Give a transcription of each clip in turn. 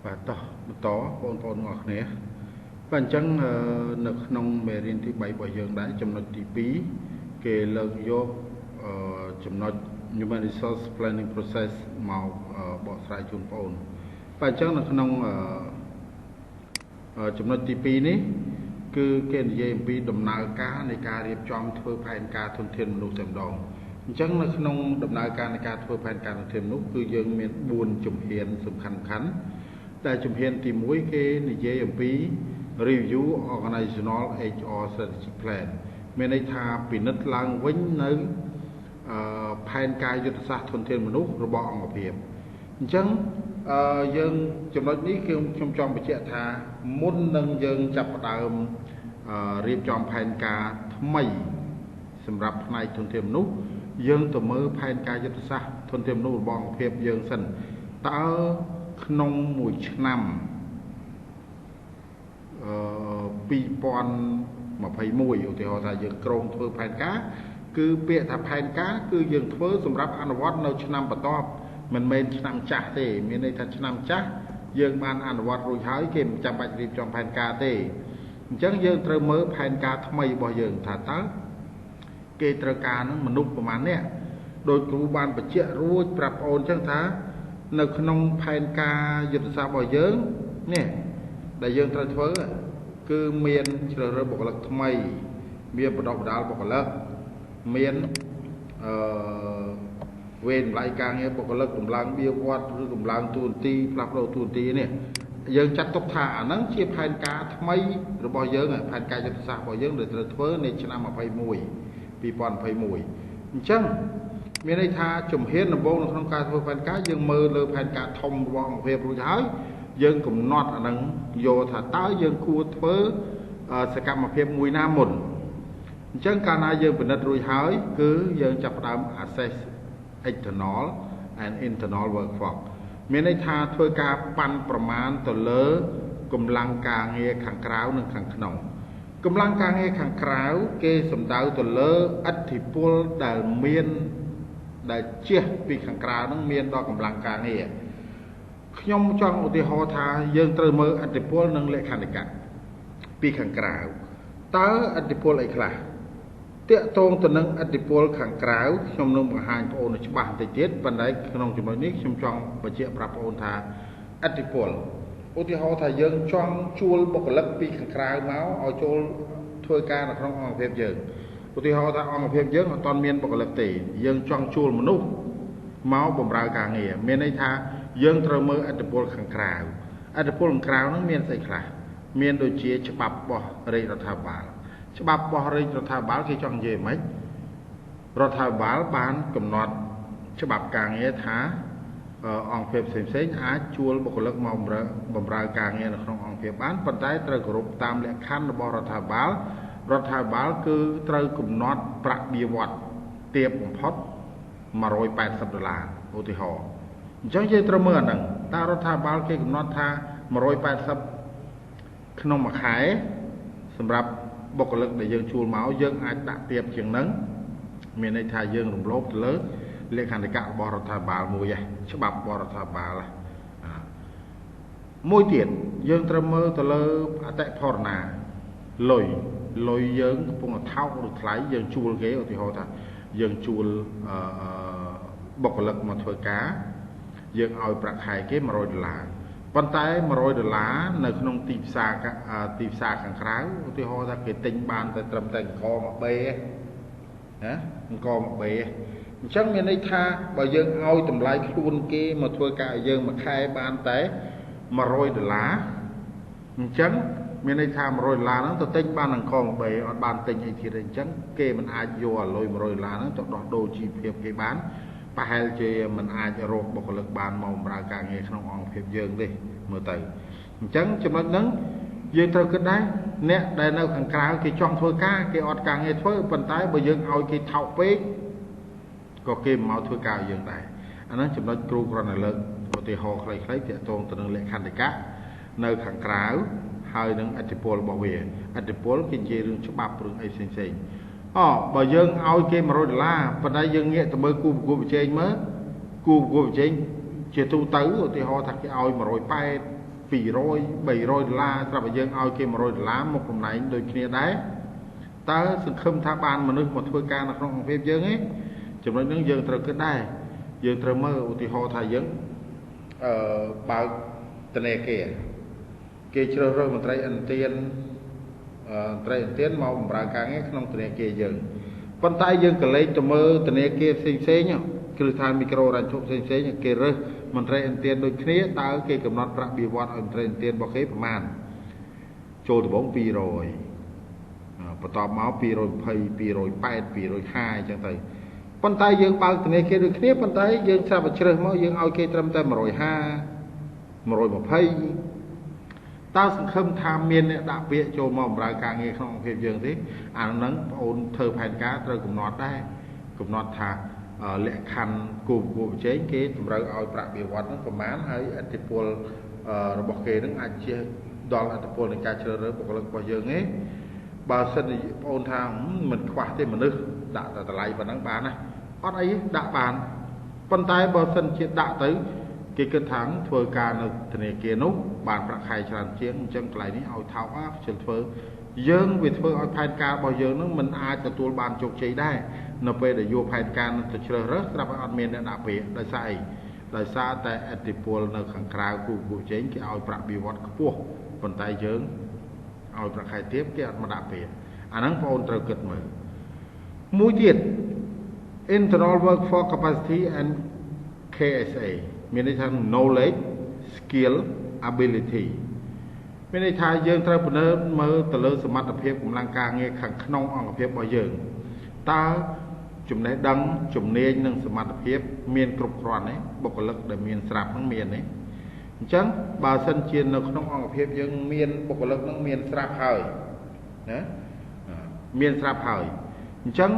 បាទតោះបន្តបងប្អូនទាំងអស់គ្នាបាទអញ្ចឹងនៅក្នុងមេរៀនទី3របស់យើងដែរចំណុចទី2គេលើកយកចំណុច Human Resource Planning Process មកបកស្រាយជូនបងប្អូនបាទអញ្ចឹងនៅក្នុងចំណុចទី2នេះគឺគេនិយាយអំពីដំណើរការនៃការរៀបចំធ្វើផែនការធនធានមនុស្សតែម្ដងអញ្ចឹងនៅក្នុងដំណើរការនៃការធ្វើផែនការធនធានមនុស្សគឺយើងមាន4ជំហានសំខាន់ៗដែលជំហានទី1គេនិយាយអំពី review organizational HR strategic plan មានន័យថាពិនិត្យឡើងវិញនៅផែនការយុទ្ធសាស្ត្រធនធានមនុស្សរបស់អង្គភាពអញ្ចឹងយើងចំណុចនេះគឺខ្ញុំចង់បញ្ជាក់ថាមុននឹងយើងចាប់ផ្ដើមរៀបចំផែនការថ្មីសម្រាប់ផ្នែកធនធានមនុស្សយើងទៅមើលផែនការយុទ្ធសាស្ត្រធនធានមនុស្សរបស់អង្គភាពយើងសិនតើក្នុងមួយឆ្នាំ2021ឧទាហរណ៍ថាយើងក្រុងធ្វើផែនការគឺពាក្យថាផែនការគឺយើងធ្វើសម្រាប់អនុវត្តនៅឆ្នាំបន្ទាប់មិនមែនឆ្នាំចាស់ទេមានន័យថាឆ្នាំចាស់យើងបានអនុវត្តរួចហើយគេមិនចាំបាច់រៀបចំផែនការទេអញ្ចឹងយើងត្រូវមើលផែនការថ្មីរបស់យើងថាតើគេត្រូវការនឹងមនុស្សប្រមាណអ្នកដោយគ្រូបានបញ្ជាក់រួចប្រាប់អូនអញ្ចឹងថានៅក្នុងផែនការយុទ្ធសាស្ត្ររបស់យើងនេះដែលយើងត្រូវធ្វើគឺមានជ្រើសរើសបុគ្គលិកថ្មីមានបណ្ដុះបណ្ដាលបុគ្គលិកមានអឺវេនតម្លៃការងារបុគ្គលិកកម្លាំងបៀវត្សឬកម្លាំងទូនទីផ្លាស់ប្ដូរទូនទីនេះយើងចាត់ទុកថាអាហ្នឹងជាផែនការថ្មីរបស់យើងផែនការយុទ្ធសាស្ត្ររបស់យើងដែលត្រូវធ្វើនៅឆ្នាំ21 2021អញ្ចឹងមានន័យថាជំហានដំបូងនៅក្នុងការធ្វើផែនការយើងមើលលើផែនការធំរបស់អង្គភាពរួចហើយយើងកំណត់អាហ្នឹងយកថាតើយើងគួរធ្វើសកម្មភាពមួយណាមុនអញ្ចឹងកាលណាយើងពិនិត្យរួចហើយគឺយើងចាប់ផ្ដើម assess external and internal workforce មានន័យថាធ្វើការប៉ាន់ប្រមាណទៅលើកម្លាំងការងារខាងក្រៅនិងខាងក្នុងកម្លាំងការងារខាងក្រៅគេសំដៅទៅលើឥទ្ធិពលដែលមានដែលជះពីខាងក្រៅនឹងមានដល់កម្លាំងការងារខ្ញុំចង់ឧទាហរណ៍ថាយើងត្រូវមើលឥទ្ធិពលនិងលក្ខន្តិកៈពីខាងក្រៅតើឥទ្ធិពលអីខ្លះតាក់ទងទៅនឹងឥទ្ធិពលខាងក្រៅខ្ញុំនឹងបង្ហាញបងអូនច្បាស់បន្តិចទៀតប៉ុន្តែក្នុងចំណុចនេះខ្ញុំចង់បញ្ជាក់ប្រាប់បងអូនថាឥទ្ធិពលឧទាហរណ៍ថាយើងចង់ជួលបុគ្គលិកពីខាងក្រៅមកឲ្យចូលធ្វើការនៅក្នុងអង្គភាពយើងឧទាហរណ៍ថាអង្គភាពយើងអត់ទាន់មានបុគ្គលិកទេយើងចង់ជួលមនុស្សមកបម្រើការងារមានន័យថាយើងត្រូវមើលឥទ្ធិពលខាងក្រៅឥទ្ធិពលខាងក្រៅហ្នឹងមានស្អីខ្លះមានដូចជាច្បាប់របស់រាជរដ្ឋាភិបាលច្បាប់របស់រាជរដ្ឋាភិបាលគេចង់និយាយម៉េចរដ្ឋាភិបាលបានកំណត់ច្បាប់ការងារថាអង្គភាពផ្សេងៗអាចជួលបុគ្គលិកមកបម្រើការងារនៅក្នុងអង្គភាពបានប៉ុន្តែត្រូវគោរពតាមលក្ខខណ្ឌរបស់រដ្ឋាភិបាលរដ្ឋាភិបាលគឺត្រូវកំណត់ប្រាក់បៀវត្សទាបបំផុត180ដុល្លារឧទាហរណ៍អញ្ចឹងយើងត្រូវមើលអាហ្នឹងតើរដ្ឋាភិបាលគេកំណត់ថា180ក្នុងមួយខែសម្រាប់បុគ្គលិកដែលយើងជួលមកយើងអាចដាក់ទាបជាងហ្នឹងមានន័យថាយើងរំលោភទៅលើលក្ខន្តិកៈរបស់រដ្ឋាភិបាលមួយឯងច្បាប់របស់រដ្ឋាភិបាលមួយទៀតយើងត្រូវមើលទៅលើអតិផរណាលុយលុយយើងកំពុងតែថោកឬថ្លៃយើងជួលគេឧទាហរណ៍ថាយើងជួលបុគ្គលិកមកធ្វើការយើងឲ្យប្រាក់ខែគេ100ដុល្លារប៉ុន្តែ100ដុល្លារនៅក្នុងទីផ្សារទីផ្សារខាងក្រៅឧទាហរណ៍ថាគេទិញបានតែត្រឹមតែអង្គមួយបេណាអង្គមួយបេអញ្ចឹងមានន័យថាបើយើងឲ្យតម្លៃខ្លួនគេមកធ្វើការឲ្យយើងមួយខែបានតែ100ដុល្លារអញ្ចឹងមានន័យថា100ដុល្លារហ្នឹងទៅទិញបានអង្គមួយបេអត់បានទិញអីទៀតទេអញ្ចឹងគេមិនអាចយកអាលុយ100ដុល្លារហ្នឹងទៅដោះដូរជីវភាពគេបានប្រហែលជាមិនអាចរកបុគ្គលិកបានមកបម្រើការងារក្នុងអង្គភាពយើងទេមើលទៅអញ្ចឹងចំណុចហ្នឹងយើងត្រូវគិតដែរអ្នកដែលនៅខាងក្រៅគេចង់ធ្វើការគេអត់ការងារធ្វើប៉ុន្តែបើយើងឲ្យគេថោកពេកក៏គេមិនមកធ្វើការឲ្យយើងដែរអាហ្នឹងចំណុចគ្រូគ្រាន់តែលើកឧទាហរណ៍ខ្លីៗទាក់ទងទៅនឹងលក្ខន្តិកៈនៅខាងក្រៅហើយនឹងឥទ្ធិពលរបស់វាឥទ្ធិពលគេនិយាយរឿងច្បាប់រឿងអីផ្សេងៗអូបើយើងឲ្យគេ100ដុល្លារប៉ុន្តែយើងងាកទៅមើលគូប្រកួតប្រជែងមើលគូប្រកួតប្រជែងជាទូទៅឧទាហរណ៍ថាគេឲ្យ180 200 300ដុល្លារស្រាប់តែយើងឲ្យគេ100ដុល្លារមកតំណែងដូចគ្នាដែរតើសង្ឃឹមថាបានមនុស្សមកធ្វើការនៅក្នុងអង្គភាពយើងទេចំណុចហ្នឹងយើងត្រូវគិតដែរយើងត្រូវមើលឧទាហរណ៍ថាយើងបើកធនាគារគេជ្រើសរើសមន្ត្រីឥណ្ឌានត្រីឥណ្ឌានមកបម្រើការងារក្នុងធនាគារយើងប៉ុន្តែយើងក៏លេចទៅមើលធនាគារផ្សេងផ្សេងគ្រឹះស្ថានមីក្រូហិរញ្ញវត្ថុផ្សេងផ្សេងគេរើសមន្ត្រីឥណ្ឌានដូចគ្នាតើគេកំណត់ប្រាក់បៀវត្សឲ្យមន្ត្រីឥណ្ឌានរបស់គេប្រមាណចូលដំបូង200បន្ទាប់មក220 280 250អញ្ចឹងទៅប៉ុន្តែយើងបើកធនាគារដូចគ្នាប៉ុន្តែយើងស្រាប់តែជ្រើសមកយើងឲ្យគេត្រឹមតែ150 120តើសង្ឃឹមថាមានអ្នកដាក់ពាក្យចូលមកបម្រើការងារក្នុងអង្គភាពយើងទេអាហ្នឹងបងអូនធ្វើផែនការត្រូវកំណត់ដែរកំណត់ថាលក្ខខណ្ឌគូប្រកួតប្រជែងគេតម្រូវឲ្យប្រាក់បៀវត្សហ្នឹងប្រមាណហើយឥទ្ធិពលរបស់គេហ្នឹងអាចជះដល់ឥទ្ធិពលនៃការជ្រើសរើសបុគ្គលិករបស់យើងទេបើសិនជាបងអូនថាមិនខ្វះទេមនុស្សដាក់តែតម្លៃប៉ុណ្ណឹងបានណាអត់អីដាក់បានប៉ុន្តែបើសិនជាដាក់ទៅគេគិតថាធ្វើការនៅធនាគារនោះបានប្រាក់ខែច្រើនជាងអញ្ចឹងកន្លែងនេះឲ្យថោកខ្ជិលធ្វើយើងវាធ្វើឲ្យផែនការរបស់យើងនឹងមិនអាចទទួលបានជោគជ័យដែរនៅពេលដែលយកផែនការនឹងទៅជ្រើសរើសស្រាប់ឲ្យអត់មានអ្នកដាក់ពាក្យដោយសារអីដោយសារតែឥទ្ធិពលនៅខាងក្រៅគូប្រជែងគេឲ្យប្រាក់បៀវត្សខ្ពស់ប៉ុន្តែយើងឲ្យប្រាក់ខែទាបគេអត់មកដាក់ពាក្យអាហ្នឹងបងអូនត្រូវគិតមើលមួយទៀត internal workforce capacity and KSA មានន័យថា knowledge skill ability មានន័យថាយើងត្រូវពិនិត្យមើលទៅលើសមត្ថភាពកម្លាំងការងារខាងក្នុងអង្គភាពរបស់យើងតើចំណេះដឹងជំនាញនិងសមត្ថភាពមានគ្រប់គ្រាន់ទេបុគ្គលិកដែលមានស្រាប់ហ្នឹងមានទេអញ្ចឹងបើសិនជានៅក្នុងអង្គភាពយើងមានបុគ្គលិកហ្នឹងមានស្រាប់ហើយណាមានស្រាប់ហើយអញ្ចឹង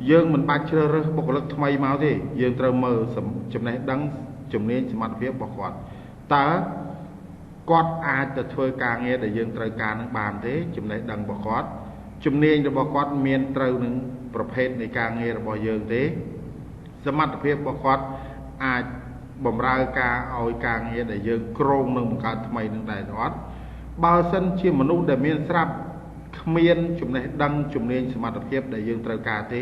យើងមិនបាច់ជ្រើសរើសបុគ្គលិកថ្មីមកទេយើងត្រូវមើលចំណេះដឹងជំនាញសមត្ថភាពរបស់គាត់តើគាត់អាចទៅធ្វើការងារដែលយើងត្រូវការនឹងបានទេចំណេះដឹងរបស់គាត់ជំនាញរបស់គាត់មានត្រូវនឹងប្រភេទនៃការងាររបស់យើងទេសមត្ថភាពរបស់គាត់អាចបម្រើការឲ្យការងារដែលយើងគ្រោងនឹងបង្កើតថ្មីនឹងដែរអត់បើសិនជាមនុស្សដែលមានស្រាប់គ្មានចំណេះដឹងជំនាញសមត្ថភាពដែលយើងត្រូវការទេ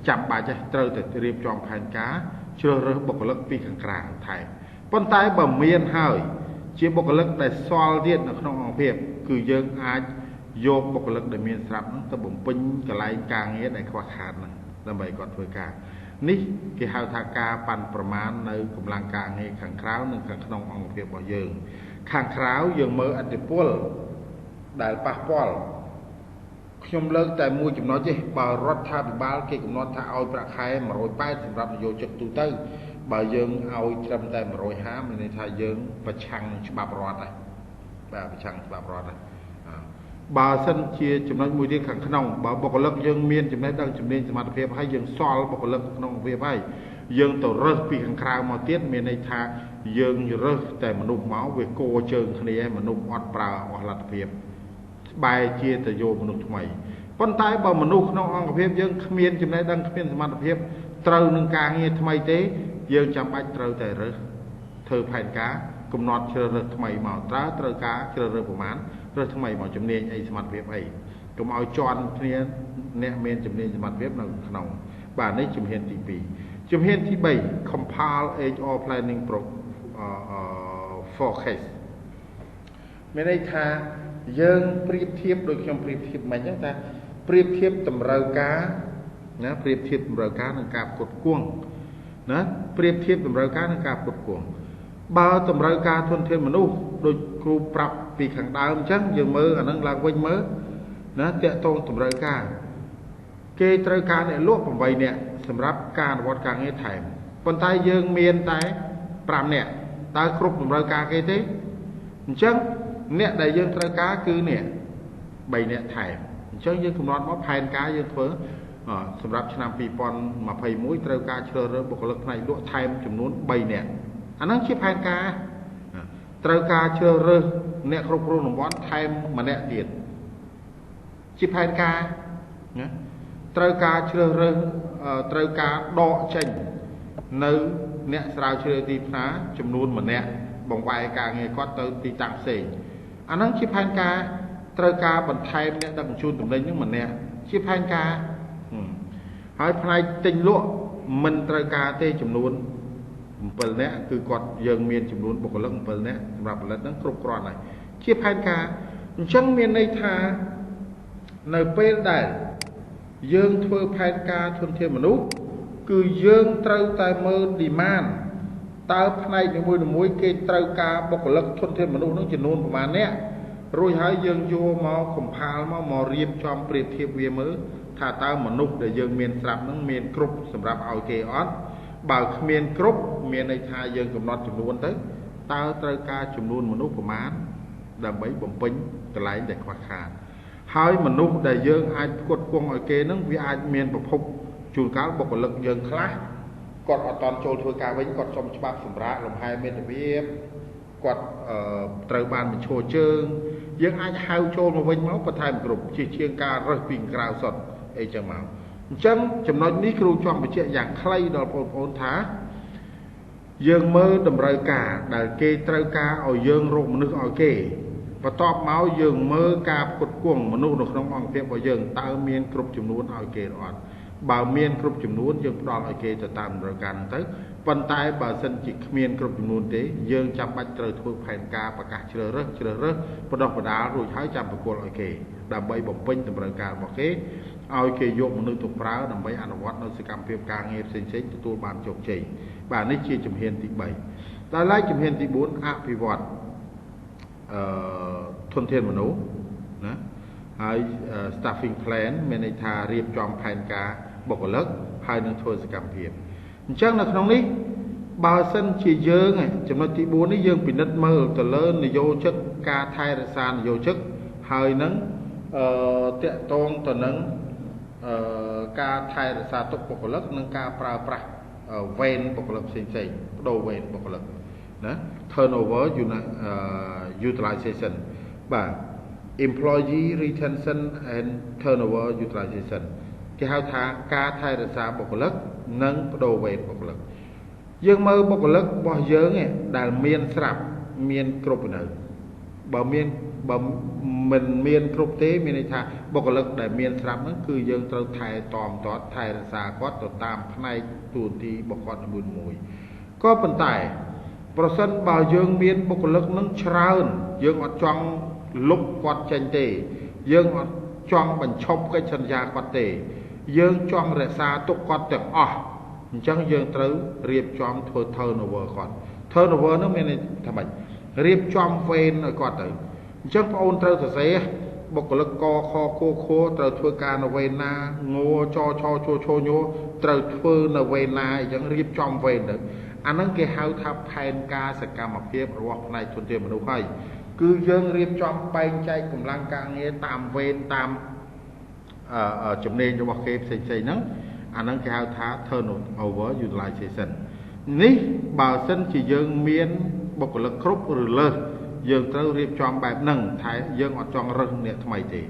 ចាំបាច់ត្រូវតែរៀបចំផែនការជ្រើសរើសបុគ្គលិកពីខាងក្រៅថែមប៉ុន្តែបើមានហើយជាបុគ្គលិកដែលសល់ទៀតនៅក្នុងអង្គភាពគឺយើងអាចយកបុគ្គលិកដែលមានស្រាប់ហ្នឹងទៅបំពេញកន្លែងការងារដែលខ្វះខាតហ្នឹងដើម្បីគាត់ធ្វើការនេះគេហៅថាការប៉ាន់ប្រមាណនៅកម្លាំងការងារខាងក្រៅនិងខាងក្នុងអង្គភាពរបស់យើងខាងក្រៅយើងមើលឥទ្ធិពលដែលប៉ះពាល់ខ្ញុំលើកតែមួយចំណុចទេបើរដ្ឋាភិបាលគេកំណត់ថាឲ្យប្រាក់ខែ180សម្រាប់នយោជិកទូទៅបើយើងឲ្យត្រឹមតែ150មានន័យថាយើងប្រឆាំងនឹងច្បាប់រដ្ឋហើយបាទប្រឆាំងច្បាប់រដ្ឋហើយបើសិនជាចំណុចមួយទៀតខាងក្នុងបើបុគ្គលិកយើងមានចំណេះដឹងជំនាញសមត្ថភាពហើយយើងសល់បុគ្គលិកក្នុងអង្គភាពហើយយើងទៅរើសពីខាងក្រៅមកទៀតមានន័យថាយើងរើសតែមនុស្សមកវាគោជើងគ្នាហើយមនុស្សអត់ប្រើអស់លទ្ធភាពបែរជាទៅយកមនុស្សថ្មីប៉ុន្តែបើមនុស្សក្នុងអង្គភាពយើងគ្មានចំណេះដឹងគ្មានសមត្ថភាពត្រូវនឹងការងារថ្មីទេយើងចាំបាច់ត្រូវតែរើសធ្វើផែនការកំណត់ជ្រើសរើសថ្មីមកតើត្រូវការជ្រើសរើសប្រមាណរើសថ្មីមកជំនាញអីសមត្ថភាពអីកុំឲ្យជន់គ្នាអ្នកមានជំនាញសមត្ថភាពនៅក្នុងបាទនេះជំហានទី2ជំហានទី3 compile HR planning forecast មានន័យថាយើងប្រៀបធៀបដូចខ្ញុំប្រៀបធៀបមិញហ្នឹងថាប្រៀបធៀបតម្រូវការណាប្រៀបធៀបតម្រូវការនិងការផ្គត់ផ្គង់ណាប្រៀបធៀបតម្រូវការនិងការផ្គត់ផ្គង់បើតម្រូវការធនធានមនុស្សដូចគ្រូប្រាប់ពីខាងដើមអញ្ចឹងយើងមើលអាហ្នឹងឡើងវិញមើលណាតាក់ទងតម្រូវការគេត្រូវការអ្នកលក់8នាក់សម្រាប់ការអនុវត្តការងារថែមប៉ុន្តែយើងមានតែ5នាក់តើគ្រប់តម្រូវការគេទេអញ្ចឹងអ្នកដែលយើងត្រូវការគឺនេះ3នាក់ថែមអញ្ចឹងយើងកំណត់មកផែនការយើងធ្វើសម្រាប់ឆ្នាំ2021ត្រូវការជ្រើសរើសបុគ្គលិកផ្នែកលក់ថែមចំនួន3នាក់អាហ្នឹងជាផែនការត្រូវការជ្រើសរើសអ្នកគ្រប់គ្រងតំបន់ថែមម្នាក់ទៀតជាផែនការណាត្រូវការជ្រើសរើសត្រូវការដកចេញនៅអ្នកស្រាវជ្រាវទីផ្សារចំនួនម្នាក់ បង្វែរការងារគាត់ទៅទីតាំងផ្សេងអាហ្នឹងជាផែនការត្រូវការបន្ថែមអ្នកដឹកជញ្ជូនទំនិញហ្នឹងម្នាក់ជាផែនការហើយផ្នែកទិញលក់មិនត្រូវការទេចំនួន7នាក់គឺគាត់យើងមានចំនួនបុគ្គលិក7នាក់សម្រាប់ផលិតហ្នឹងគ្រប់គ្រាន់ហើយជាផែនការអញ្ចឹងមានន័យថានៅពេលដែលយើងធ្វើផែនការធនធានមនុស្សគឺយើងត្រូវតែមើល demand តើផ្នែកនីមួយៗគេត្រូវការបុគ្គលិកធនធានមនុស្សនឹងចំនួនប្រមាណអ្នករួចហើយយើងយកមកកំផាលមករៀបចំប្រៀបធៀបវាមើលថាតើមនុស្សដែលយើងមានស្រាប់នឹងមានគ្រប់សម្រាប់ឲ្យគេអត់បើគ្មានគ្រប់មានន័យថាយើងកំណត់ចំនួនទៅតើត្រូវការចំនួនមនុស្សប្រមាណដើម្បីបំពេញកន្លែងដែលខ្វះខាតហើយមនុស្សដែលយើងអាចផ្គត់ផ្គង់ឲ្យគេនឹងវាអាចមានប្រភពជួនកាលបុគ្គលិកយើងខ្លះគាត់អត់តន់ចូលធ្វើការវិញគាត់សុំច្បាប់សម្រាប់លំហែមេត្តាភាពគាត់ត្រូវបានបញ្ឈរជើងយើងអាចហៅចូលមកវិញមកបន្ថែមគ្រប់ជាជាងការរើសពីក្រៅសុទ្ធអីចឹងមកអញ្ចឹងចំណុចនេះគ្រូចង់បញ្ជាក់យ៉ាងខ្លីដល់បងប្អូនថាយើងមើលតម្រូវការដែលគេត្រូវការឲ្យយើងរកមនុស្សឲ្យគេបន្ទាប់មកយើងមើលការផ្គត់ផ្គង់មនុស្សនៅក្នុងអង្គភាពរបស់យើងតើមានគ្រប់ចំនួនឲ្យគេឬអត់បើមានគ្រប់ចំនួនយើងផ្ដល់ឲ្យគេទៅតាមតម្រូវការហ្នឹងទៅប៉ុន្តែបើសិនជាគ្មានគ្រប់ចំនួនទេយើងចាំបាច់ត្រូវធ្វើផែនការប្រកាសជ្រើសរើសបណ្ដុះបណ្ដាលរួចហើយចាំប្រគល់ឲ្យគេដើម្បីបំពេញតម្រូវការរបស់គេឲ្យគេយកមនុស្សទៅប្រើដើម្បីអនុវត្តនៅសកម្មភាពការងារផ្សេងៗទទួលបានជោគជ័យបាទនេះជាជំហានទី3ដោយឡែកជំហានទី4អភិវឌ្ឍធនធានមនុស្សណាហើយ staffing plan មានន័យថារៀបចំផែនការបុគ្គលិកហើយនឹងធ្វើសកម្មភាពអញ្ចឹងនៅក្នុងនេះបើសិនជាយើងចំណុចទី4នេះយើងពិនិត្យមើលទៅលើនយោជិកការថែរក្សានយោជិកហើយនឹងតាក់ទងទៅនឹងការថែរក្សាទុកបុគ្គលិកនិងការប្រើប្រាស់វេនបុគ្គលិកផ្សេងៗបដូរវេនបុគ្គលិកណា turnover utilization បាទ employee retention and turnover utilization គេហៅថាការថែរក្សាបុគ្គលិកនិងបដូរវេនបុគ្គលិកយើងមើលបុគ្គលិករបស់យើងដែលមានស្រាប់មានគ្រប់នៅបើមានបើមិនមានគ្រប់ទេមានន័យថាបុគ្គលិកដែលមានស្រាប់ហ្នឹងគឺយើងត្រូវថែទាំគាត់ថែរក្សាគាត់ទៅតាមផ្នែកតួនាទីរបស់គាត់នីមួយៗក៏ប៉ុន្តែប្រសិនបើយើងមានបុគ្គលិកនឹងច្រើនយើងអត់ចង់លុបគាត់ចេញទេយើងអត់ចង់បញ្ឈប់កិច្ចសន្យាគាត់ទេយើងចង់រក្សាទុកគាត់ទាំងអស់អញ្ចឹងយើងត្រូវរៀបចំធ្វើ turnover គាត់ turnover នោះមានន័យថាម៉េចរៀបចំវេនឲ្យគាត់ទៅអញ្ចឹងបងអូនត្រូវសរសេរបុគ្គលិកកខគខត្រូវធ្វើការនៅវេនណាងចឆជឈញត្រូវធ្វើនៅវេនណាអញ្ចឹងរៀបចំវេនទៅអាហ្នឹងគេហៅថាផែនការសកម្មភាពរបស់ផ្នែកធនធានមនុស្សហើយគឺយើងរៀបចំបែងចែកកម្លាំងការងារតាមវេនតាមជំនាញរបស់គេផ្សេងៗហ្នឹងអាហ្នឹងគេហៅថា turnover utilization នេះបើសិនជាយើងមានបុគ្គលិកគ្រប់ឬលើសយើងត្រូវរៀបចំបែបហ្នឹងថាយើងអត់ចង់រើសអ្នកថ្មីទេ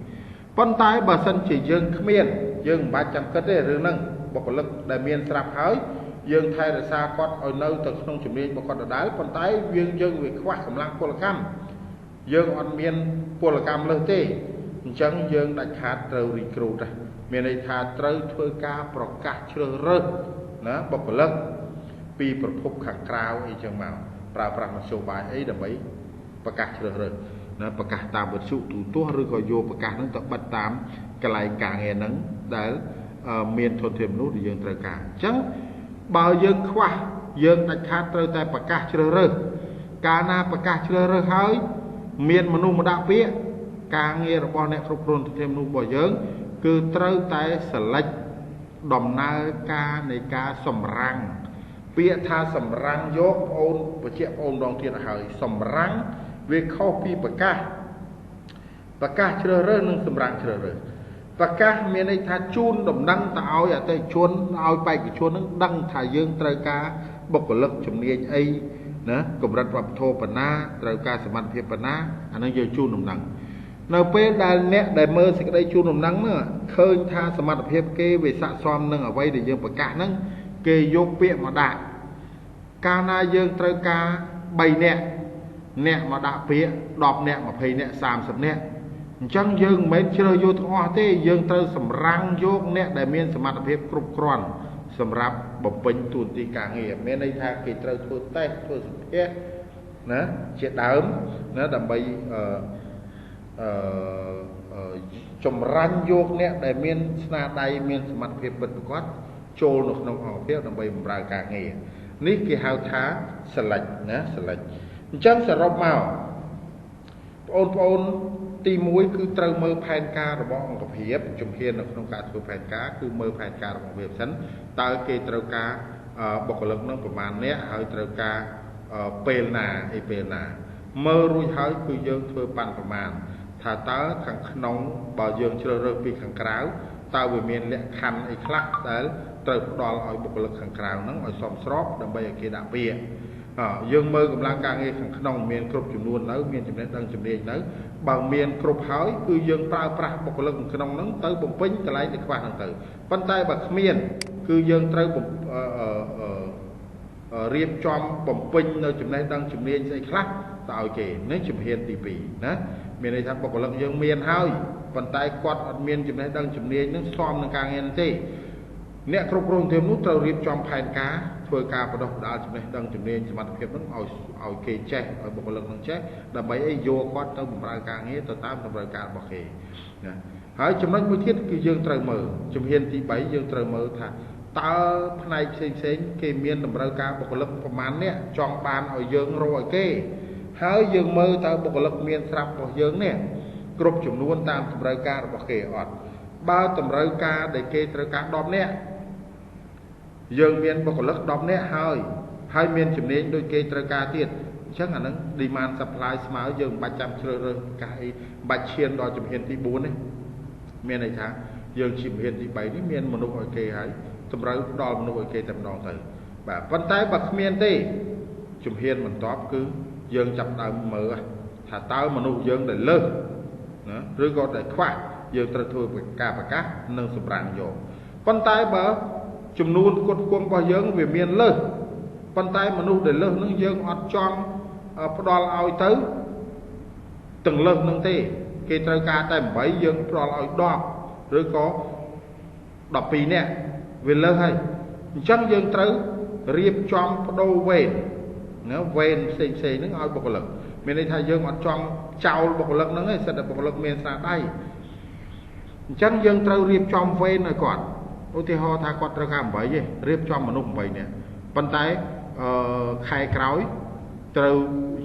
ប៉ុន្តែបើសិនជាយើងគ្មានយើងមិនបាច់ចាំគិតទេរឿងហ្នឹងបុគ្គលិកដែលមានស្រាប់ហើយយើងថែរក្សាគាត់ឲ្យនៅទៅក្នុងជំនាញរបស់គាត់ដដែលប៉ុន្តែយើងវាខ្វះកម្លាំងពលកម្មយើងអត់មានពលកម្មលើសទេអញ្ចឹងយើងដាច់ខាតត្រូវ recruit ដែរមានន័យថាត្រូវធ្វើការប្រកាសជ្រើសរើសណាបុគ្គលិកពីប្រភពខាងក្រៅអីចឹងមកប្រើប្រាស់មធ្យោបាយអីដើម្បីប្រកាសជ្រើសរើសណាប្រកាសតាមវិទ្យុទូទស្សន៍ឬក៏យកប្រកាសហ្នឹងទៅបិទតាមកន្លែងការងារហ្នឹងដែលមានធនធានមនុស្សដែលយើងត្រូវការអញ្ចឹងបើយើងខ្វះយើងដាច់ខាតត្រូវតែប្រកាសជ្រើសរើសកាលណាប្រកាសជ្រើសរើសហើយមានមនុស្សមកដាក់ពាក្យការងាររបស់អ្នកគ្រប់គ្រងធនធានមនុស្សរបស់យើងគឺត្រូវតែ select ដំណើរការនៃការសម្រាំងពាក្យថាសម្រាំងយកបងអូនបញ្ជាក់បងអូនម្ដងទៀតហើយសម្រាំងវាខុសពីប្រកាសប្រកាសជ្រើសរើសនិងសម្រាំងជ្រើសរើសប្រកាសមានន័យថាជូនដំណឹងទៅឲ្យអតិថិជនឲ្យបេក្ខជននឹងដឹងថាយើងត្រូវការបុគ្គលិកជំនាញអីណាកម្រិតវប្បធម៌ប៉ុណ្ណាត្រូវការសមត្ថភាពប៉ុណ្ណាអានឹងយើងជូនដំណឹងនៅពេលដែលអ្នកដែលមើលសេចក្តីជូនដំណឹងហ្នឹងឃើញថាសមត្ថភាពគេវាស័ក្តិសមនឹងអ្វីដែលយើងប្រកាសហ្នឹងគេយកពាក្យមកដាក់កាលណាយើងត្រូវការ3នាក់ អ្នកមកដាក់ពាក្យ10អ្នក20អ្នក30អ្នកអញ្ចឹងយើងមិនមែនជ្រើសយកទាំងអស់ទេយើងត្រូវសម្រាំងយកអ្នកដែលមានសមត្ថភាពគ្រប់គ្រាន់សម្រាប់បំពេញតួនាទីការងារមានន័យថាគេត្រូវធ្វើតេស្តធ្វើសម្ភាសណាជាដើមណាដើម្បីអឺចម្រាញ់យកអ្នកដែលមានស្នាដៃមានសមត្ថភាពពិតប្រាកដចូលនៅក្នុងអង្គភាពដើម្បីបម្រើការងារនេះគេហៅថា select ណា select អញ្ចឹងសរុបមកបងប្អូនទី1គឺត្រូវមើលផែនការរបស់អង្គភាពជំហាននៅក្នុងការធ្វើផែនការគឺមើលផែនការរបស់អង្គភាពសិនតើគេត្រូវការបុគ្គលិកនឹងប្រមាណអ្នកហើយត្រូវការពេលណាអីពេលណាមើលរួចហើយគឺយើងធ្វើប៉ាន់ប្រមាណថាតើខាងក្នុងបើយើងជ្រើសរើសពីខាងក្រៅតើវាមានលក្ខខណ្ឌអីខ្លះដែលត្រូវផ្ដល់ឲ្យបុគ្គលិកខាងក្រៅហ្នឹងឲ្យសមស្របដើម្បីឲ្យគេដាក់ពាក្យយើងមើលកម្លាំងការងារខាងក្នុងមានគ្រប់ចំនួននៅមានចំណេះដឹងជំនាញនៅបើមានគ្រប់ហើយគឺយើងប្រើប្រាស់បុគ្គលិកក្នុងហ្នឹងទៅបំពេញកន្លែងដែលខ្វះហ្នឹងទៅប៉ុន្តែបើគ្មានគឺយើងត្រូវរៀបចំបំពេញនៅចំណេះដឹងជំនាញស្អីខ្លះទៅឲ្យគេនេះជំហានទី2ណាមានន័យថាបុគ្គលិកយើងមានហើយប៉ុន្តែគាត់អត់មានចំណេះដឹងជំនាញនឹងសមនឹងការងារនោះទេអ្នកគ្រប់គ្រងធាននោះត្រូវរៀបចំផែនការធ្វើការបណ្ដុះបណ្ដាលចំណេះដឹងជំនាញសមត្ថភាពនឹងឲ្យគេចេះឲ្យបុគ្គលិកនឹងចេះដើម្បីអីយកគាត់ទៅបម្រើការងារទៅតាមតម្រូវការរបស់គេណាហើយចំណុចមួយទៀតគឺយើងត្រូវមើលជំហានទី3យើងត្រូវមើលថាតើផ្នែកផ្សេងផ្សេងគេមានតម្រូវការបុគ្គលិកប្រមាណអ្នកចង់បានឲ្យយើងរកឲ្យគេហើយយើងមើលតើបុគ្គលិកមានស្រាប់របស់យើងនេះគ្រប់ចំនួនតាមតម្រូវការរបស់គេអត់បើតម្រូវការដែលគេត្រូវការ10នាក់យើងមានបុគ្គលិក10នាក់ហើយមានជំនាញដូចគេត្រូវការទៀតអញ្ចឹងអាហ្នឹង demand supply ស្មើយើងមិនបាច់ចាំជ្រើសរើសកាសអីបាច់ឈានដល់ជំហានទី4ទេមានន័យថាយើងជាជំហានទី3នេះមានមនុស្សឲ្យគេហើយតម្រូវដល់មនុស្សឲ្យគេតែម្ដងទៅបាទប៉ុន្តែបើគ្មានទេជំហានបន្ទាប់គឺយើងចាប់ដើមមើលថាតើមនុស្សយើងដែលលើសណាឬក៏ដែលខ្វះយើងត្រូវធ្វើការប្រកាសនិងសម្រាំងយកប៉ុន្តែបើចំនួនគុតគង់របស់យើងវាមានលើសប៉ុន្តែមនុស្សដែលលើសនឹងយើងអត់ចង់ផ្ដល់ឲ្យទៅទាំងលើសនឹងទេគេត្រូវការតែ8យើងផ្ដល់ឲ្យ10ឬក៏12នាក់វាលើសហើយអញ្ចឹងយើងត្រូវរៀបចំបដូរវេនណាវេនផ្សេងផ្សេងហ្នឹងឲ្យបុគ្គលិកមានន័យថាយើងអត់ចង់ចោលបុគ្គលិកហ្នឹងទេសិតតែបុគ្គលិកមានស្នាដៃអញ្ចឹងយើងត្រូវរៀបចំវេនឲ្យគាត់ឧទាហរណ៍ថាគាត់ត្រូវការ8ទេរៀបចំមនុស្ស8នាក់ប៉ុន្តែខែក្រោយត្រូវ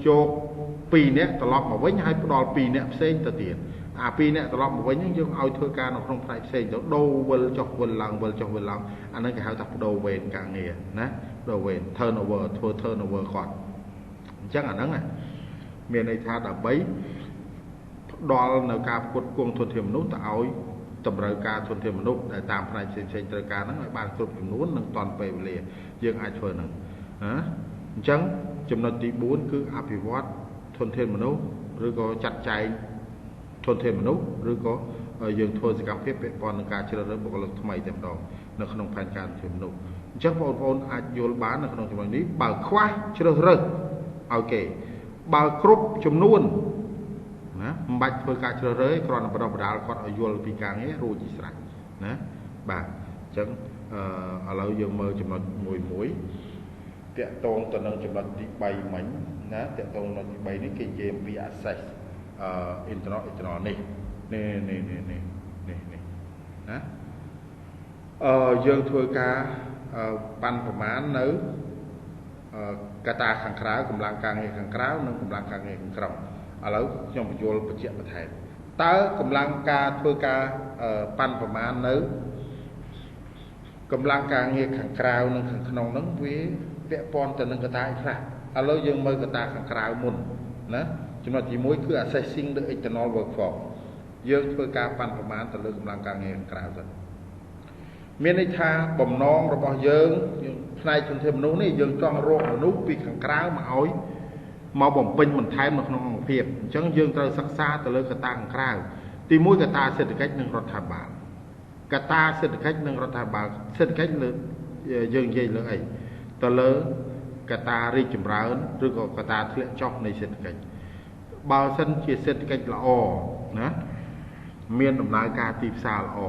យក2នាក់ត្រឡប់មកវិញហើយផ្ដល់2នាក់ផ្សេងទៅទៀតអា2នាក់ត្រឡប់មកវិញហ្នឹងយើងឲ្យធ្វើការនៅក្នុងផ្នែកផ្សេងទៅដូរវិលចុះវិលឡើងវិលចុះវិលឡើងអាហ្នឹងគេហៅថាបដូរវេនការងារណាបដូរវេន turnover ធ្វើ turnover គាត់អញ្ចឹងអាហ្នឹងមានន័យថាដើម្បីផ្ដល់នៅការផ្គត់ផ្គង់ធនធានមនុស្សទៅឲ្យតម្រូវការធនធានមនុស្សដែលតាមផ្នែកផ្សេងផ្សេងត្រូវការហ្នឹងឲ្យបានគ្រប់ចំនួននិងទាន់ពេលវេលាយើងអាចធ្វើហ្នឹងណាអញ្ចឹងចំណុចទី4គឺអភិវឌ្ឍធនធានមនុស្សឬក៏ចាត់ចែងធនធានមនុស្សឬក៏យើងធ្វើសកម្មភាពពាក់ព័ន្ធនឹងការជ្រើសរើសបុគ្គលិកថ្មីតែម្ដងនៅក្នុងផែនការធនធានមនុស្សអញ្ចឹងបងប្អូនអាចយល់បាននៅក្នុងចំណុចនេះបើខ្វះជ្រើសរើសឲ្យគេបើគ្រប់ចំនួនណាមិនបាច់ធ្វើការជ្រើសរើសគ្រាន់តែបណ្ដុះបណ្ដាលគាត់ឲ្យយល់ពីការងាររួចជាស្រេចណាបាទអញ្ចឹងឥឡូវយើងមើលចំណុចមួយមួយតាក់ទងទៅនឹងចំណុចទី3មិញណាតាក់ទងចំណុចទី3នេះគេនិយាយអំពី access internal external នេះនេះនេះនេះនេះនេះណាយើងធ្វើការប៉ាន់ប្រមាណនៅកត្តាខាងក្រៅកម្លាំងការងារខាងក្រៅនិងកម្លាំងការងារខាងក្នុងឥឡូវខ្ញុំបញ្យល់បញ្ជាក់បន្ថែមតើកម្លាំងការធ្វើការប៉ាន់ប្រមាណនៅកម្លាំងការងារខាងក្រៅនិងខាងក្នុងហ្នឹងវាពាក់ព័ន្ធទៅនឹងកត្តាអីខ្លះឥឡូវយើងមើលកត្តាខាងក្រៅមុនណាចំណុចទី1គឺ assessing the external workforce យើងធ្វើការប៉ាន់ប្រមាណទៅលើកម្លាំងការងារខាងក្រៅសិនមានន័យថាបំណងរបស់យើងផ្នែកធនធានមនុស្សនេះយើងចង់រកមនុស្សពីខាងក្រៅមកឲ្យមកបំពេញបន្ថែមនៅក្នុងអង្គភាពអញ្ចឹងយើងត្រូវសិក្សាទៅលើកត្តាខាងក្រៅទី1កត្តាសេដ្ឋកិច្ចនិងរដ្ឋាភិបាលកត្តាសេដ្ឋកិច្ចនិងរដ្ឋាភិបាលសេដ្ឋកិច្ចលើយើងនិយាយលើអីទៅលើ កត្តារីកចម្រើនឬក៏កត្តាធ្លាក់ចុះនៃសេដ្ឋកិច្ចបើសិនជាសេដ្ឋកិច្ចល្អណាមានដំណើរការទីផ្សារល្អ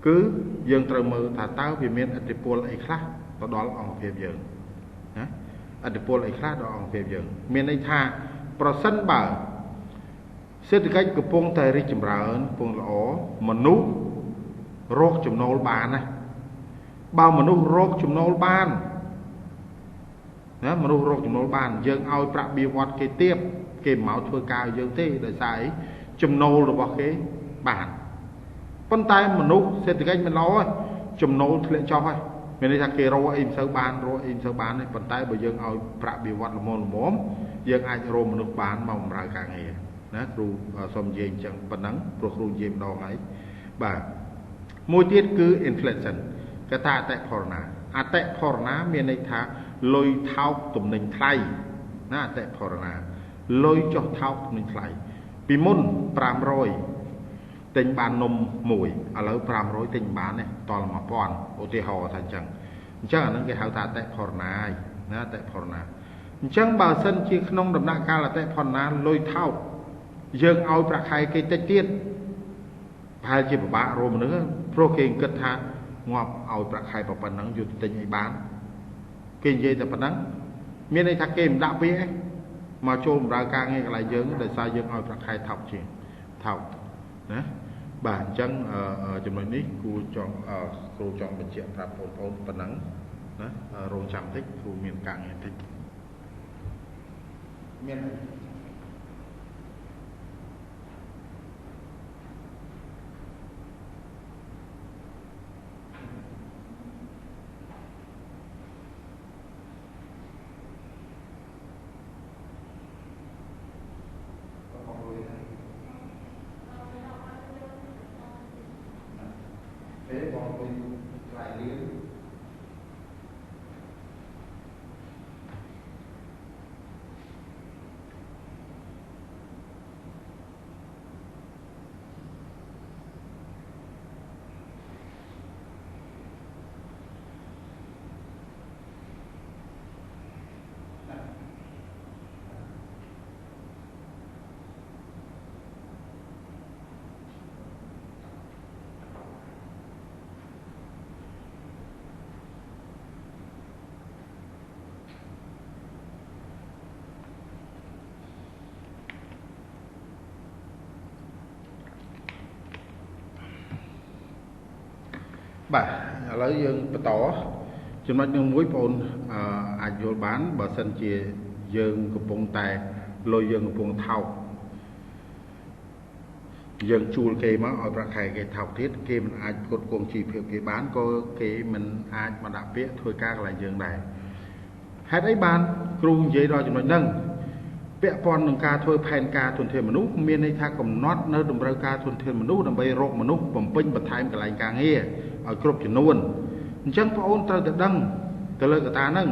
គឺយើងត្រូវមើលថាតើវាមានឥទ្ធិពលអីខ្លះទៅដល់អង្គភាពយើងណាឥទ្ធិពលអីខ្លះដល់អង្គភាពយើងមានន័យថាប្រសិនបើសេដ្ឋកិច្ចកំពុងតែរីកចម្រើនកំពុងល្អមនុស្សរកចំណូលបានណាបើមនុស្សរកចំណូលបានណាមនុស្សរកចំណូលបានយើងឲ្យប្រាក់បៀវត្សគេទាបគេមិនមកធ្វើការឲ្យយើងទេដោយសារអីចំណូលរបស់គេបានប៉ុន្តែមនុស្សសេដ្ឋកិច្ចមិនល្អទេចំណូលធ្លាក់ចុះហើយមានន័យថាគេរកអីមិនសូវបានរកអីមិនសូវបានទេប៉ុន្តែបើយើងឲ្យប្រាក់បៀវត្សល្មមៗយើងអាចរកមនុស្សបានមកបម្រើការងារណាគ្រូសូមនិយាយអញ្ចឹងប៉ុណ្ណឹងព្រោះគ្រូនិយាយម្ដងហើយបាទមួយទៀតគឺ inflation កត្តាអតិផរណាអតិផរណាមានន័យថាលុយថោកទំនិញថ្លៃណាអតិផរណាលុយចុះថោកទំនិញថ្លៃពីមុន500ទិញបាននំមួយឥឡូវ500ទិញបានទេតល់1000ឧទាហរណ៍ថាអញ្ចឹងអានឹងគេហៅថាអតិផរណាហើយណាអតិផរណាអញ្ចឹងបើសិនជាក្នុងដំណាក់កាលអតិផរណាលុយថោកយើងឲ្យប្រាក់ខែគេតិចទៀតប្រហែលជាពិបាករកមនុស្សព្រោះគេគិតថាងាប់ឲ្យប្រាក់ខែប៉ុណ្ណឹងយកទៅទិញអីបានគេនិយាយតែប៉ុណ្ណឹងមានន័យថាគេមិនដាក់ពាក្យឯងមកចូលបម្រើការងារកន្លែងយើងដោយសារយើងឲ្យប្រាក់ខែថោកជាងថោកណាបាទអញ្ចឹងចំណុចនេះគួរចង់គ្រូចង់បញ្ជាក់ប្រាប់បងប្អូនប៉ុណ្ណឹងណារងចាំតិចគ្រូមានការងារតិចមានបាទឥឡូវយើងបន្តចំណុចនឹងមួយបងអាចយល់បានបើសិនជាយើងកំពុងតែលុយយើងកំពុងថោកយើងជួលគេមកឲ្យប្រាក់ខែគេថោកទៀតគេមិនអាចផ្គត់ផ្គង់ជីវភាពគេបានក៏គេមិនអាចមកដាក់ពាក្យធ្វើការកន្លែងយើងដែរហេតុអីបានគ្រូនិយាយដល់ចំណុចហ្នឹងពាក់ព័ន្ធនឹងការធ្វើផែនការធនធានមនុស្សមានន័យថាកំណត់នៅតម្រូវការធនធានមនុស្សដើម្បីរកមនុស្សបំពេញបន្ថែមកន្លែងការងារឲ្យគ្រប់ចំនួនអញ្ចឹងបងអូនត្រូវតែដឹងទៅលើកត្តាហ្នឹង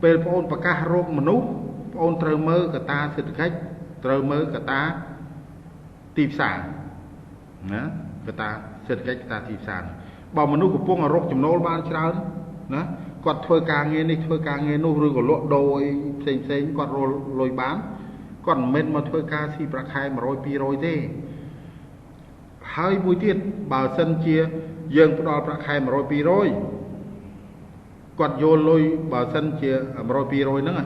ពេលបងអូនប្រកាសរកមនុស្សបងអូនត្រូវមើលកត្តាសេដ្ឋកិច្ចត្រូវមើលកត្តាទីផ្សារណាកត្តាសេដ្ឋកិច្ចកត្តាទីផ្សារបើមនុស្សកំពុងរកចំណូលបានច្រើនណាគាត់ធ្វើការងារនេះធ្វើការងារនោះឬក៏លក់ដូរអីផ្សេងផ្សេងគាត់រកលុយបានគាត់មិនមែនមកធ្វើការស៊ីប្រាក់ខែ100 200ទេហើយមួយទៀតបើសិនជាយើងផ្ដល់ប្រាក់ខែ100 200គាត់យកលុយបើសិនជា100 200ហ្នឹង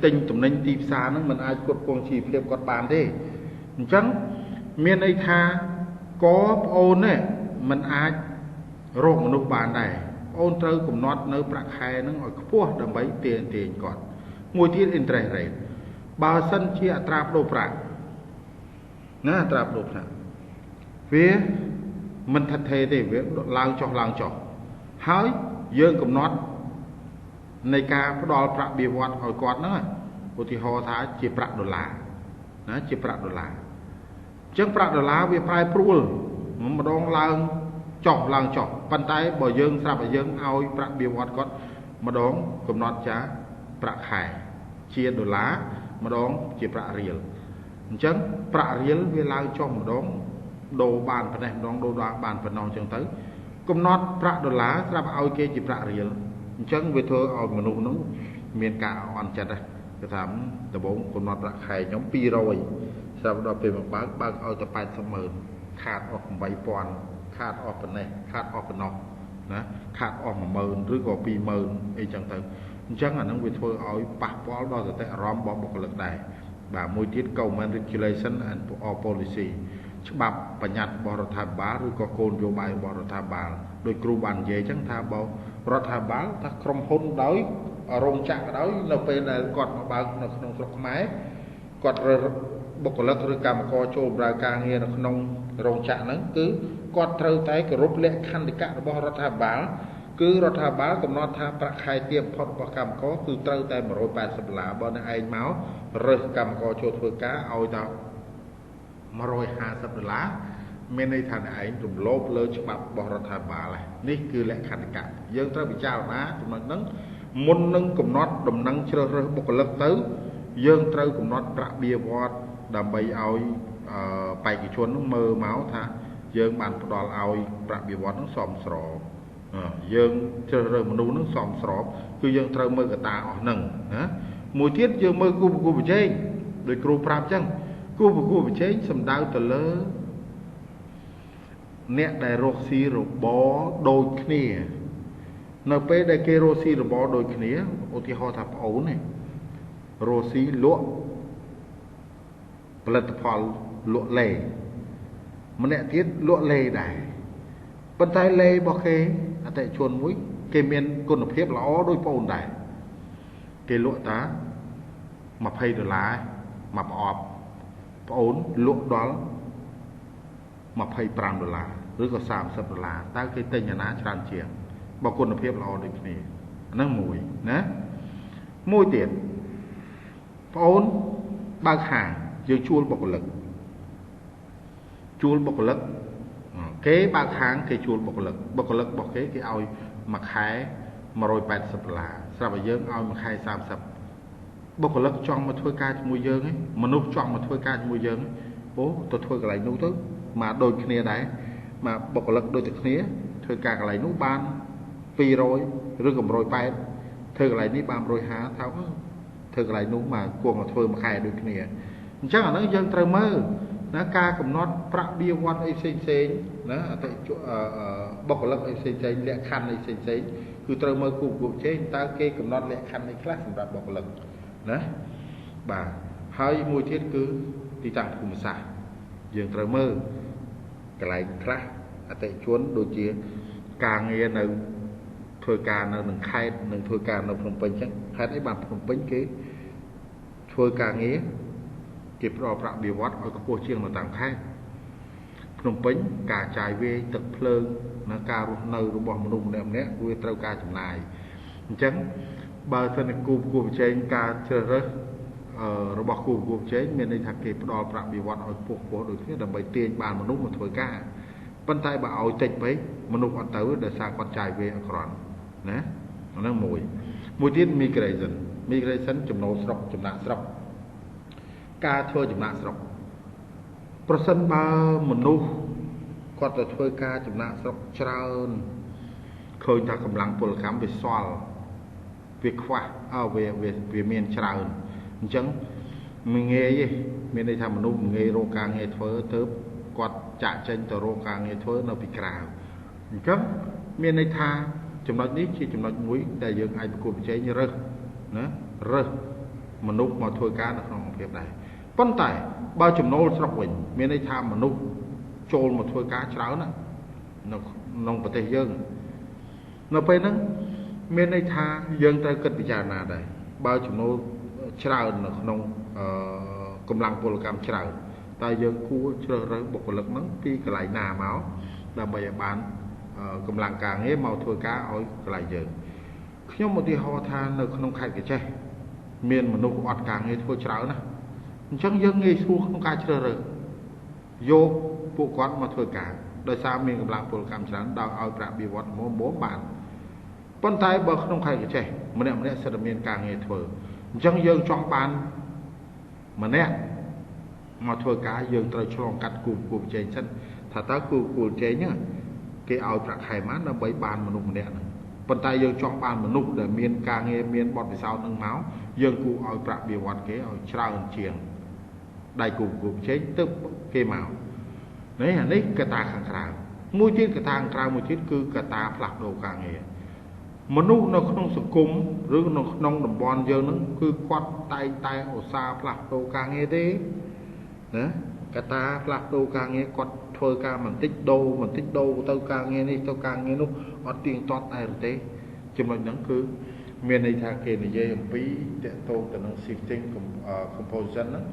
ទិញទំនិញទីផ្សារហ្នឹងមិនអាចគ្រប់គ្រងជីវភាពគាត់បានទេអញ្ចឹងមានន័យថាក៏ប្អូននេះមិនអាចរកមនុស្សបានដែរប្អូនត្រូវកំណត់នៅប្រាក់ខែហ្នឹងឲ្យខ្ពស់ដើម្បីទាញគាត់មួយទៀត interest rate បើសិនជាអត្រាប្តូរប្រាក់ណាអត្រាប្តូរប្រាក់វាមិនថិតថេរទេវាឡើងចុះឡើងចុះហើយយើងកំណត់នៃការផ្ដល់ប្រាក់បៀវត្សឲ្យគាត់ហ្នឹងឧទាហរណ៍ថាជាប្រាក់ដុល្លារណាជាប្រាក់ដុល្លារអញ្ចឹងប្រាក់ដុល្លារវាប្រែប្រួលម្ដងឡើងចុះឡើងចុះប៉ុន្តែបើយើងស្រាប់ឲ្យយើងឲ្យប្រាក់បៀវត្សគាត់ម្ដងកំណត់ចាប្រាក់ខែជាដុល្លារម្ដងជាប្រាក់រៀលអញ្ចឹងប្រាក់រៀលវាឡើងចុះម្ដងដូរបានប៉ុណ្ណេះម្ដងដូរបានប៉ុណ្ណោះអញ្ចឹងទៅកំណត់ប្រាក់ដុល្លារស្រាប់ឲ្យគេជាប្រាក់រៀលអញ្ចឹងវាធ្វើឲ្យមនុស្សហ្នឹង មានការអន់ចិត្តគឺថាដំបូងកំណត់ប្រាក់ខែខ្ញុំ200ស្រាប់ដល់ពេលមកបើកបើកឲ្យតែ80ម៉ឺនខាតអស់8000ខាតអស់ប៉ុណ្ណេះខាតអស់ប៉ុណ្ណោះណាខាតអស់10000ឬក៏20000អីចឹងទៅអញ្ចឹងអានឹងវាធ្វើឲ្យប៉ះពាល់ដល់សតិអារម្មណ៍របស់បុគ្គលិកដែរបាទមួយទៀត government regulation and policy ច្បាប់បញ្ញត្តិរបស់រដ្ឋាភិបាលឬក៏គោលនយោបាយរបស់រដ្ឋាភិបាលដោយគ្រូបាននិយាយចឹងថាបើរដ្ឋាភិបាលថាក្រុមហ៊ុនដោយរោងចក្រក៏ដោយនៅពេលដែលគាត់មកបើកនៅក្នុងស្រុកខ្មែរគាត់រើសបុគ្គលិកឬកម្មករចូលបម្រើការងារនៅក្នុងរោងចក្រហ្នឹងគឺគាត់ត្រូវតែគោរពលក្ខន្តិកៈរបស់រដ្ឋាភិបាលគឺរដ្ឋាភិបាលកំណត់ថាប្រាក់ខែទាបបំផុតរបស់កម្មករគឺត្រូវតែ180ដុល្លារបើអ្នកឯងមករើសកម្មករចូលធ្វើការឲ្យតែ150ដុល្លារមានន័យថាអ្នកឯងរំលោភលើច្បាប់របស់រដ្ឋាភិបាលនេះគឺលក្ខន្តិកៈយើងត្រូវពិចារណាចំណុចហ្នឹងមុននឹងកំណត់ដំណឹងជ្រើសរើសបុគ្គលិកទៅយើងត្រូវកំណត់ប្រាក់បៀវត្សដើម្បីឲ្យបេក្ខជននឹងមើលមកថាយើងបានផ្ដល់ឲ្យប្រាក់បៀវត្សនឹងសមស្របយើងជ្រើសរើសមនុស្សនឹងសមស្របគឺយើងត្រូវមើលកត្តាអស់ហ្នឹងណាមួយទៀតយើងមើលគូប្រកួតប្រជែងដោយគ្រូប្រាប់អញ្ចឹងគូប្រកួតប្រជែងសំដៅទៅលើអ្នកដែលរកស៊ីរបរដូចគ្នានៅពេលដែលគេរកស៊ីរបរដូចគ្នាឧទាហរណ៍ថាប្អូននេះរកស៊ីលក់ផលិតផលលក់លេម្នាក់ទៀតលក់លេដែរប៉ុន្តែលេរបស់គេអតិថិជនមួយគេមានគុណភាពល្អដូចប្អូនដែរគេលក់តា20ដុល្លារមួយប្រអប់ប្អូនលក់ដល់25ដុល្លារឬក៏30ដុល្លារតើគេទិញអាណាច្រើនជាងបើគុណភាពល្អដូចគ្នាហ្នឹងមួយណាមួយទៀតប្អូនបើកហាងយើងជួលបុគ្គលិកជួលបុគ្គលិកគេបើកហាងគេជួលបុគ្គលិកបុគ្គលិករបស់គេគេឲ្យមួយខែ180ដុល្លារស្រាប់តែយើងឲ្យមួយខែ30បុគ្គលិកចង់មកធ្វើការជាមួយយើងឯងមនុស្សចង់មកធ្វើការជាមួយយើងអូទៅធ្វើកន្លែងនោះទៅមកដូចគ្នាដែរមកបុគ្គលិកដូចតែគ្នាធ្វើការកន្លែងនោះបាន200ឬក៏180ធ្វើកន្លែងនេះបាន150ថោកធ្វើកន្លែងនោះមកគួរមកធ្វើមួយខែដូចគ្នាអញ្ចឹងអាហ្នឹងយើងត្រូវមើលណាការកំណត់ប្រាក់បៀវត្សអីផ្សេងផ្សេងណាអតិបុគ្គលិកអីផ្សេងផ្សេងលក្ខខណ្ឌអីផ្សេងផ្សេងគឺត្រូវមើលគូប្រកួតប្រជែងតើគេកំណត់លក្ខខណ្ឌអីខ្លះសម្រាប់បុគ្គលិកណាបាទហើយមួយទៀតគឺទីតាំងភូមិសាស្ត្រយើងត្រូវមើលកន្លែងខ្លះអតិជនដូចជាការងារនៅធ្វើការនៅនឹងខេត្តនិងធ្វើការនៅភ្នំពេញអញ្ចឹងខេត្តអីបានភ្នំពេញគេធ្វើការងារគេផ្ដល់ប្រាក់បៀវត្សឲ្យខ្ពស់ជាងនៅតាមខេត្តភ្នំពេញការចាយវាយទឹកភ្លើងនិងការរស់នៅរបស់មនុស្សម្នាក់ម្នាក់វាត្រូវការចំណាយអញ្ចឹងបើសិនជាគូប្រកួតប្រជែងការជ្រើសរើសរបស់គូប្រកួតប្រជែងមានន័យថាគេផ្ដល់ប្រាក់បៀវត្សឲ្យខ្ពស់ដូចគ្នាដើម្បីទាញបានមនុស្សមកធ្វើការប៉ុន្តែបើឲ្យតិចពេកមនុស្សអត់ទៅដោយសារគាត់ចាយវាយអាក្រក់ណាអាហ្នឹងមួយទៀត migration ចំណូលស្រុកចំណាកស្រុកការធ្វើចំណាកស្រុកប្រសិនបើមនុស្សគាត់ទៅធ្វើការចំណាកស្រុកច្រើនឃើញថាកម្លាំងពលកម្មវាសល់វាខ្វះវាមានច្រើនអញ្ចឹងមិនងាយទេមានន័យថាមនុស្សមិនងាយរកការងារធ្វើទៅគាត់ចាក់ចេញទៅរកការងារធ្វើនៅពីក្រៅអញ្ចឹងមានន័យថាចំណុចនេះជាចំណុចមួយដែលយើងអាចប្រកួតប្រជែងរើសណារើសមនុស្សមកធ្វើការនៅក្នុងអង្គភាពដែរប៉ុន្តែបើចំណូលស្រុកវិញមានន័យថាមនុស្សចូលមកធ្វើការច្រើនណានៅក្នុងប្រទេសយើងនៅពេលហ្នឹងមានន័យថាយើងត្រូវគិតពិចារណាដែរបើចំណូលច្រើននៅក្នុងកម្លាំងពលកម្មច្រើនតើយើងគួរជ្រើសរើសបុគ្គលិកហ្នឹងពីកន្លែងណាមកដើម្បីឲ្យបានកម្លាំងការងារមកធ្វើការឲ្យកន្លែងយើងខ្ញុំឧទាហរណ៍ថានៅក្នុងខេត្តកោះចេះមានមនុស្សអត់ការងារធ្វើច្រើនណាអញ្ចឹងយើងងាយស្រួលក្នុងការជ្រើសរើសយកពួកគាត់មកធ្វើការដោយសារមានកម្លាំងពលកម្មច្រើនដល់ឲ្យប្រាក់បៀវត្សមុំបានប៉ុន្តែបើក្នុងខេត្តកោះចេះម្នាក់ម្នាក់សិតតែមានការងារធ្វើអញ្ចឹងយើងចង់បានម្នាក់មកធ្វើការយើងត្រូវឆ្លងកាត់គូប្រកួតប្រជែងសិនថាតើគូប្រកួតប្រជែងគេឲ្យប្រាក់ខែប៉ុន្មានដើម្បីបានមនុស្សម្នាក់ហ្នឹង ប៉ុន្តែយើងចង់បានមនុស្សដែលមានការងារមានបទពិសោធន៍នឹងមកយើងគួរឲ្យប្រាក់បៀវត្សគេឲ្យច្រើនជាងដៃគូប្រកួតប្រជែងទើបគេមកនេះអានេះកត្តាខាងក្រៅមួយទៀតកត្តាខាងក្រៅមួយទៀតគឺកត្តាផ្លាស់ប្ដូរការងារមនុស្សនៅក្នុងសង្គមឬនៅក្នុងតំបន់យើងហ្នឹងគឺគាត់តែងតែឧស្សាហ៍ផ្លាស់ប្ដូរការងារទេណាកត្តាផ្លាស់ប្ដូរការងារគាត់ធ្វើការបន្តិចដូរបន្តិចដូរទៅការងារនេះទៅការងារនោះអត់ទៀងទាត់ដែរទេចំណុចហ្នឹងគឺមានន័យថាគេនិយាយអំពីតកតងទៅនឹង shifting composition ហ្នឹង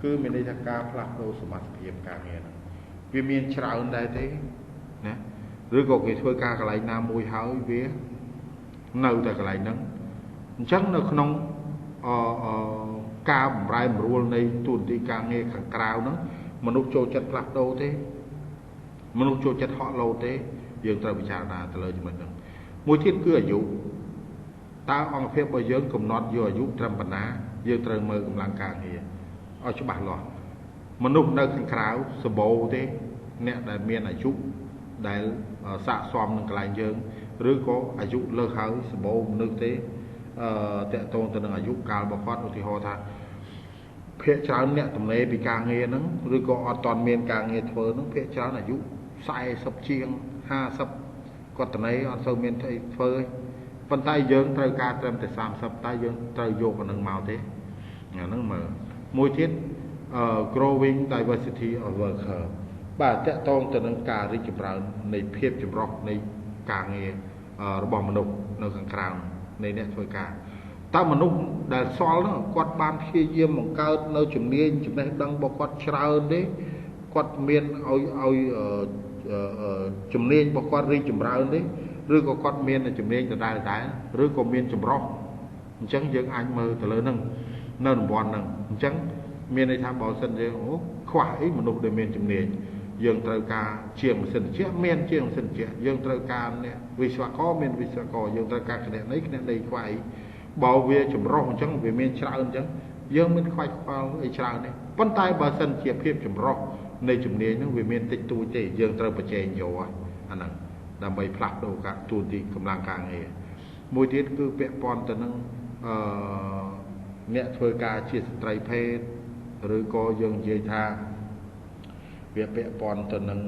គឺមានន័យថាការផ្លាស់ប្ដូរសមត្ថភាពការងារហ្នឹងវាមានច្រើនដែរទេណាឬក៏គេធ្វើការកន្លែងណាមួយហើយវានៅតែកន្លែងហ្នឹងអញ្ចឹងនៅក្នុងអការបំរែបំរួលនៃទូនទីការងារខាងក្រៅហ្នឹងមនុស្សចូលចិត្តផ្លាស់ប្ដូរទេមនុស្សចូលចិត្តហក់លោទេយើងត្រូវពិចារណាទៅលើចំណុចហ្នឹងមួយទៀតគឺអាយុតើអង្គភាពរបស់យើងកំណត់យកអាយុត្រឹមប៉ុណ្ណាយើងត្រូវមើលកម្លាំងការងារឲ្យច្បាស់លាស់មនុស្សនៅខាងក្រៅសម្បូរទេអ្នកដែលមានអាយុដែលស័ក្តិសមនឹងកន្លែងយើងឬក៏អាយុលើសហើយសម្បូរមនុស្សទេតកតងទៅនឹងអាយុកាលរបស់គាត់ឧទាហរណ៍ថាភាគច្រើនអ្នកទំនេរពីការងារហ្នឹងឬក៏អត់ទាន់មានការងារធ្វើហ្នឹងភាគច្រើនអាយុ40ជាង50គាត់ទំនេរអត់សូវមានអីធ្វើទេប៉ុន្តែយើងត្រូវការត្រឹមតែ30តែយើងត្រូវយកអាហ្នឹងមកទេអាហ្នឹងមើលមួយទៀត growing diversity of worker បាទតកតងទៅនឹងការរីកចម្រើននៃភាពចម្រុះនៃការងាររបស់មនុស្សនៅខាងក្រៅនៃអ្នកធ្វើការតើមនុស្សដែលសល់ហ្នឹងគាត់បានព្យាយាមបង្កើតនៅជំនាញចំណេះដឹងរបស់គាត់ច្រើនទេគាត់មានឲ្យជំនាញរបស់គាត់រីកចម្រើនទេឬក៏គាត់មានជំនាញដដែលៗឬក៏មានចម្រុះអញ្ចឹងយើងអាចមើលទៅលើហ្នឹងនៅតំបន់ហ្នឹងអញ្ចឹងមានន័យថាបើសិនយើងអូខ្វះអីមនុស្សដែលមានជំនាញយើងត្រូវការជាងម៉ាស៊ីនត្រជាក់មានជាងម៉ាស៊ីនត្រជាក់យើងត្រូវការអ្នកវិស្វករមានវិស្វករយើងត្រូវការគណនេយ្យគណនេយ្យខ្វះអីបើវាចម្រុះអញ្ចឹងវាមានច្រើនអញ្ចឹងយើងមិនខ្វាយខ្វល់អីច្រើនទេប៉ុន្តែបើសិនជាភាពចម្រុះនៃជំនាញហ្នឹងវាមានតិចតួចទេយើងត្រូវប្រជែងយកអាហ្នឹងដើម្បីផ្លាស់ប្ដូរការទូនទីកម្លាំងការងារមួយទៀតគឺពាក់ព័ន្ធទៅនឹងអ្នកធ្វើការជាស្ត្រីភេទឬក៏យើងនិយាយថាវាពាក់ព័ន្ធទៅនឹង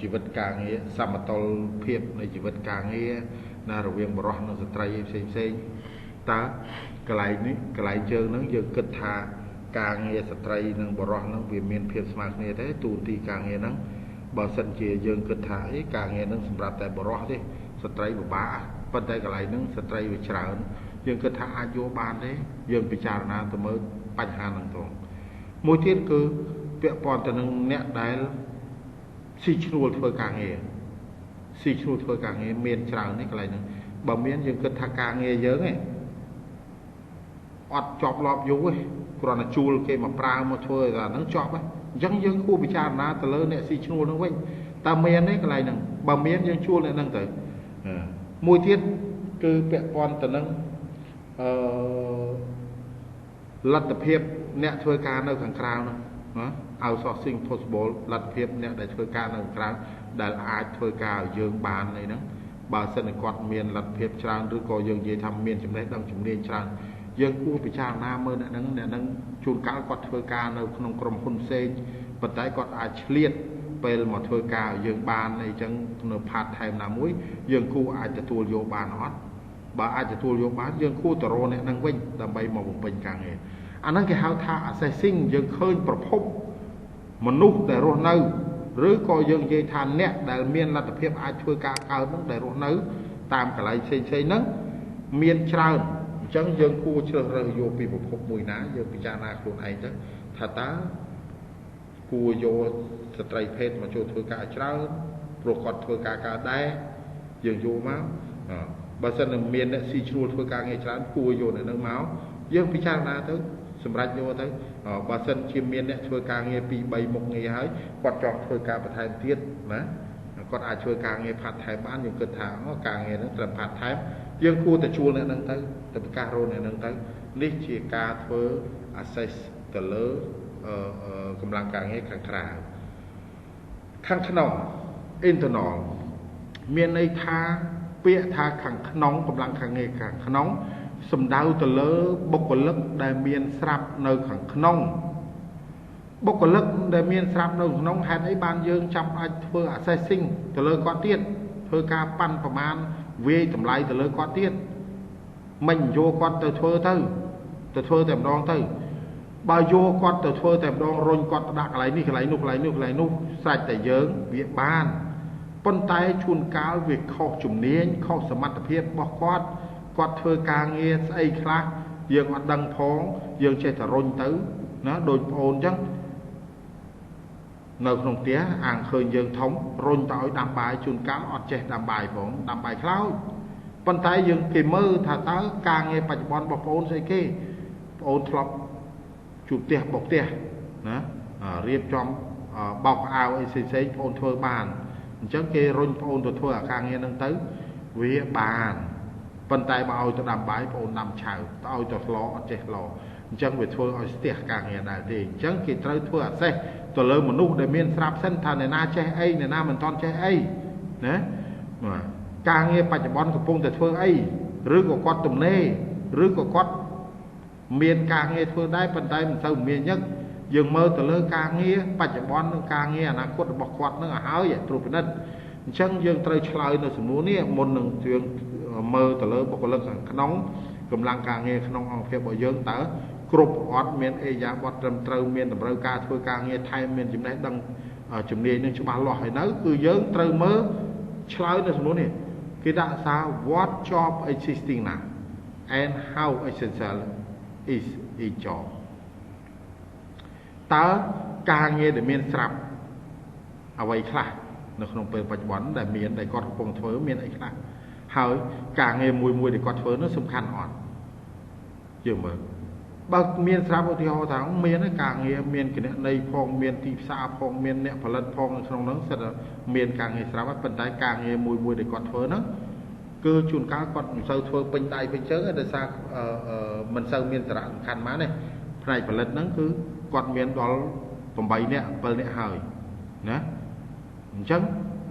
ជីវិតការងារសមតុល្យភាពនៃជីវិតការងារណារវាងបុរសនិងស្ត្រីផ្សេងផ្សេងតើកន្លែងនេះកន្លែងជើងហ្នឹងយើងគិតថាការងារស្ត្រីនិងបុរសហ្នឹងវាមានភាពស្មើគ្នាទេទូនទីការងារហ្នឹងបើសិនជាយើងគិតថាអីការងារហ្នឹងសម្រាប់តែបុរសទេស្ត្រីពិបាកប៉ុន្តែកន្លែងហ្នឹងស្ត្រីវាច្រើនយើងគិតថាអាចយកបានទេយើងពិចារណាទៅមើលបញ្ហាហ្នឹងទៅមួយទៀតគឺពាក់ព័ន្ធទៅនឹងអ្នកដែលស៊ីឈ្នួលធ្វើការងារស៊ីឈ្នួលធ្វើការងារមានច្រើននេះកន្លែងហ្នឹងបើមានយើងគិតថាការងារយើងឯងអត់ជាប់លាប់យូរទេគ្រាន់តែជួលគេមកប្រើមកធ្វើតែហ្នឹងជាប់ហ៎អញ្ចឹងយើងគួរពិចារណាទៅលើអ្នកស៊ីឈ្នួលហ្នឹងវិញតើមានទេកន្លែងហ្នឹងបើមានយើងជួលអ្នកហ្នឹងទៅមួយទៀតគឺពាក់ព័ន្ធទៅនឹងលទ្ធភាពអ្នកធ្វើការនៅខាងក្រៅហ្នឹងណា outsourcing possible លទ្ធភាពអ្នកដែលធ្វើការនៅក្រៅដែលអាចធ្វើការឲ្យយើងបានអីហ្នឹងបើសិនតែគាត់មានលទ្ធភាពច្រើនឬក៏យើងនិយាយថាមានចំណេះដឹងជំនាញច្រើនយើងគួរពិចារណាមើលអ្នកហ្នឹងអ្នកហ្នឹងជួនកាលគាត់ធ្វើការនៅក្នុងក្រុមហ៊ុនផ្សេងប៉ុន្តែគាត់អាចឆ្លៀតពេលមកធ្វើការឲ្យយើងបានអីចឹងនៅ part time ណាមួយយើងគួរអាចទទួលយកបានអត់បើអាចទទួលយកបានយើងគួរទៅរកអ្នកហ្នឹងវិញដើម្បីមកបំពេញការងារអាហ្នឹងគេហៅថា assessing យើងឃើញប្រភពមនុស្សដែលរស់នៅឬក៏យើងនិយាយថាអ្នកដែលមានលទ្ធភាពអាចធ្វើការកើតហ្នឹងដែលរស់នៅតាមកន្លែងផ្សេងផ្សេងហ្នឹងមានច្រើនអញ្ចឹងយើងគួរជ្រើសរើសយកពីប្រភពមួយណាយើងពិចារណាខ្លួនឯងទៅថាតើគួរយកស្ត្រីភេទមកចូលធ្វើការច្រើនព្រោះគាត់ធ្វើការកើតដែរយើងយកមកបើសិននឹងមានអ្នកស៊ីឈ្នួលធ្វើការងារច្រើនគួរយកអ្នកនឹងមកយើងពិចារណាទៅសម្រាប់យកទៅបើសិនជាមានអ្នកធ្វើការងារ2 3មុខងារហើយគាត់ចង់ធ្វើការបន្ថែមទៀតណាគាត់អាចធ្វើការងារ part time បានយើងគិតថាការងារហ្នឹងត្រឹម part time យើងគួរតែជួលអ្នកហ្នឹងទៅទៅប្រកាសរោអ្នកហ្នឹងទៅនេះជាការធ្វើ assess ទៅលើកម្លាំងការងារខាងក្រៅខាងក្នុង internal មានន័យថា ពាក្យថាខាងក្នុងកម្លាំងការងារខាងក្នុងសំដៅទៅលើបុគ្គលិកដែលមានស្រាប់នៅខាងក្នុងបុគ្គលិកដែលមានស្រាប់នៅក្នុងហេតុអីបានយើងចាំអាចធ្វើ assessing ទៅលើគាត់ទៀតធ្វើការប៉ាន់ប្រមាណវាយតម្លៃទៅលើគាត់ទៀតមិនយកគាត់ទៅធ្វើទៅទៅធ្វើតែម្ដងទៅបើយកគាត់ទៅធ្វើតែម្ដងរុញគាត់ទៅដាក់កន្លែងនេះកន្លែងនោះកន្លែងនោះកន្លែងនោះស្រេចតែយើងវាបានប៉ុន្តែជួនកាលវាខុសជំនាញខុសសមត្ថភាពរបស់គាត់គាត់ធ្វើការងារស្អីខ្លះយើងអត់ដឹងផងយើងចេះតែរុញទៅណាដូចប្អូនអញ្ចឹងនៅក្នុងផ្ទះអាងឃើញយើងធំរុញទៅឲ្យដាំបាយជួនកាលអត់ចេះដាំបាយផងដាំបាយខ្លោចប៉ុន្តែយើងគេមើលថាតើការងារបច្ចុប្បន្នរបស់ប្អូនស្អីគេប្អូនធ្លាប់ជួបផ្ទះបុកផ្ទះណារៀបចំបោកអាវអីផ្សេងៗប្អូនធ្វើបានអញ្ចឹងគេរុញប្អូនទៅធ្វើអាការងារហ្នឹងទៅវាបានប៉ុន្តែបើឲ្យទៅដាំបាយប្អូនដាំឆៅទៅឲ្យទៅស្លអត់ចេះស្លអញ្ចឹងវាធ្វើឲ្យស្ទះការងារដែរទេអញ្ចឹងគេត្រូវធ្វើអាសេសទៅលើមនុស្សដែលមានស្រាប់សិនថាអ្នកណាចេះអីអ្នកណាមិនទាន់ចេះអីណាបាទការងារបច្ចុប្បន្នកំពុងតែធ្វើអីឬក៏គាត់ទំនេរឬក៏គាត់មានការងារធ្វើដែរប៉ុន្តែមិនសូវមានញឹកយើងមើលទៅលើការងារបច្ចុប្បន្ននិងការងារអនាគតរបស់គាត់នឹងឲ្យហើយត្រួតពិនិត្យអញ្ចឹងយើងត្រូវឆ្លើយនៅសំណួរនេះមុននឹងយើងមើលទៅលើបុគ្គលិកខាងក្នុងកម្លាំងការងារក្នុងអង្គភាពរបស់យើងតើគ្រប់អត់មានអេយ៉ាប័តត្រឹមត្រូវមានតម្រូវការធ្វើការងារថែមមានចំណេះដឹងជំនាញនឹងច្បាស់លាស់ហើយនៅគឺយើងត្រូវមើលឆ្លើយនៅសំណួរនេះគេដាក់សារ what job existing now and how essential is each job តើការងារដែលមានស្រាប់អ្វីខ្លះនៅក្នុងពេលបច្ចុប្បន្នដែលមានដែលគាត់កំពុងធ្វើមានអីខ្លះហើយការងារមួយមួយដែលគាត់ធ្វើនោះសំខាន់អត់យើងមើលបើមានស្រាប់ឧទាហរណ៍ថាមានការងារមានគណនេយ្យផងមានទីផ្សារផងមានអ្នកផលិតផងនៅក្នុងនោះសិតតែមានការងារស្រាប់ហើយប៉ុន្តែការងារមួយមួយដែលគាត់ធ្វើហ្នឹងគឺជួនកាលគាត់មិនសូវធ្វើពេញដៃពេញជើងដោយសារមិនសូវមានសារៈសំខាន់ម៉ានទេផ្នែកផលិតហ្នឹងគឺគាត់មានដល់8នាក់7នាក់ហើយណាអញ្ចឹង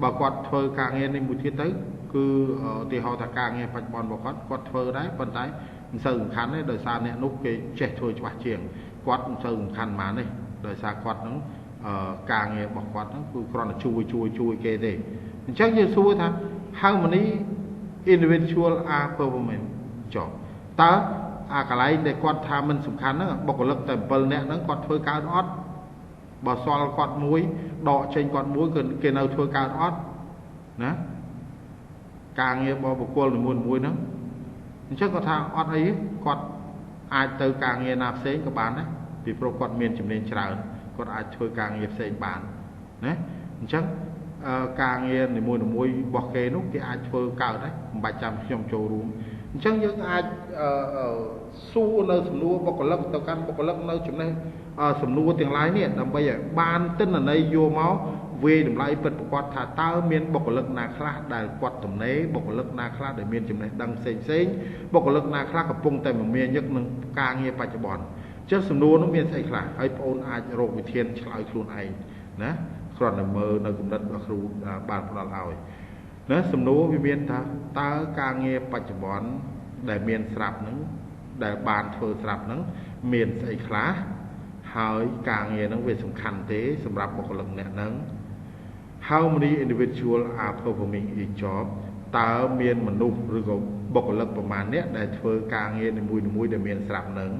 បើគាត់ធ្វើការងារនេះមួយទៀតទៅគឺឧទាហរណ៍ថាការងារបច្ចុប្បន្នរបស់គាត់គាត់ធ្វើដែរប៉ុន្តែមិនសូវសំខាន់ទេដោយសារអ្នកនោះគេចេះធ្វើច្បាស់ជាងគាត់មិនសូវសំខាន់ហ្មងទេដោយសារគាត់នឹងការងាររបស់គាត់ហ្នឹងគឺគ្រាន់តែជួយគេទេអញ្ចឹងយើងសួរថា how many individual are performing job តើអាកន្លែងដែលគាត់ថាមិនសំខាន់ហ្នឹងបុគ្គលិកតែ7នាក់ហ្នឹងគាត់ធ្វើកើតអត់បើសល់គាត់មួយដកចេញគាត់មួយគឺគេនៅធ្វើកើតអត់ណាការងាររបស់បុគ្គលនីមួយៗហ្នឹងអញ្ចឹងគាត់ថាអត់អីគាត់អាចទៅការងារណាផ្សេងក៏បានដែរពីព្រោះគាត់មានជំនាញច្រើនគាត់អាចធ្វើការងារផ្សេងបានណាអញ្ចឹងការងារនីមួយៗរបស់គេនោះគេអាចធ្វើកើតដែរមិនបាច់ចាំខ្ញុំចូលរួមអញ្ចឹងយើងអាចសួរនៅសំណួរបុគ្គលិកទៅកាន់បុគ្គលិកនៅចំណេះសំណួរទាំងឡាយនេះដើម្បីឲ្យបានទិន្នន័យយកមកវាយតម្លៃពិតប្រាកដថាតើមានបុគ្គលិកណាខ្លះដែលគាត់ទំនេរបុគ្គលិកណាខ្លះដែលមានចំណេះដឹងផ្សេងផ្សេងបុគ្គលិកណាខ្លះកំពុងតែមមាញឹកនឹងការងារបច្ចុប្បន្នអញ្ចឹងសំណួរនោះមានស្អីខ្លះហើយបងអូនអាចរកវិធានឆ្លើយខ្លួនឯងណាគ្រាន់តែមើលនៅគំនិតរបស់គ្រូបានផ្ដល់ឲ្យណាសំណួរវាមានថាតើការងារបច្ចុប្បន្នដែលមានស្រាប់ហ្នឹងដែលបានធ្វើស្រាប់ហ្នឹងមានស្អីខ្លះហើយការងារហ្នឹងវាសំខាន់ទេសម្រាប់បុគ្គលិកអ្នកហ្នឹង How many individual are performing each job តើមានមនុស្សឬក៏បុគ្គលិកប្រមាណអ្នកដែលធ្វើការងារនីមួយៗដែលមានស្រាប់ហ្នឹង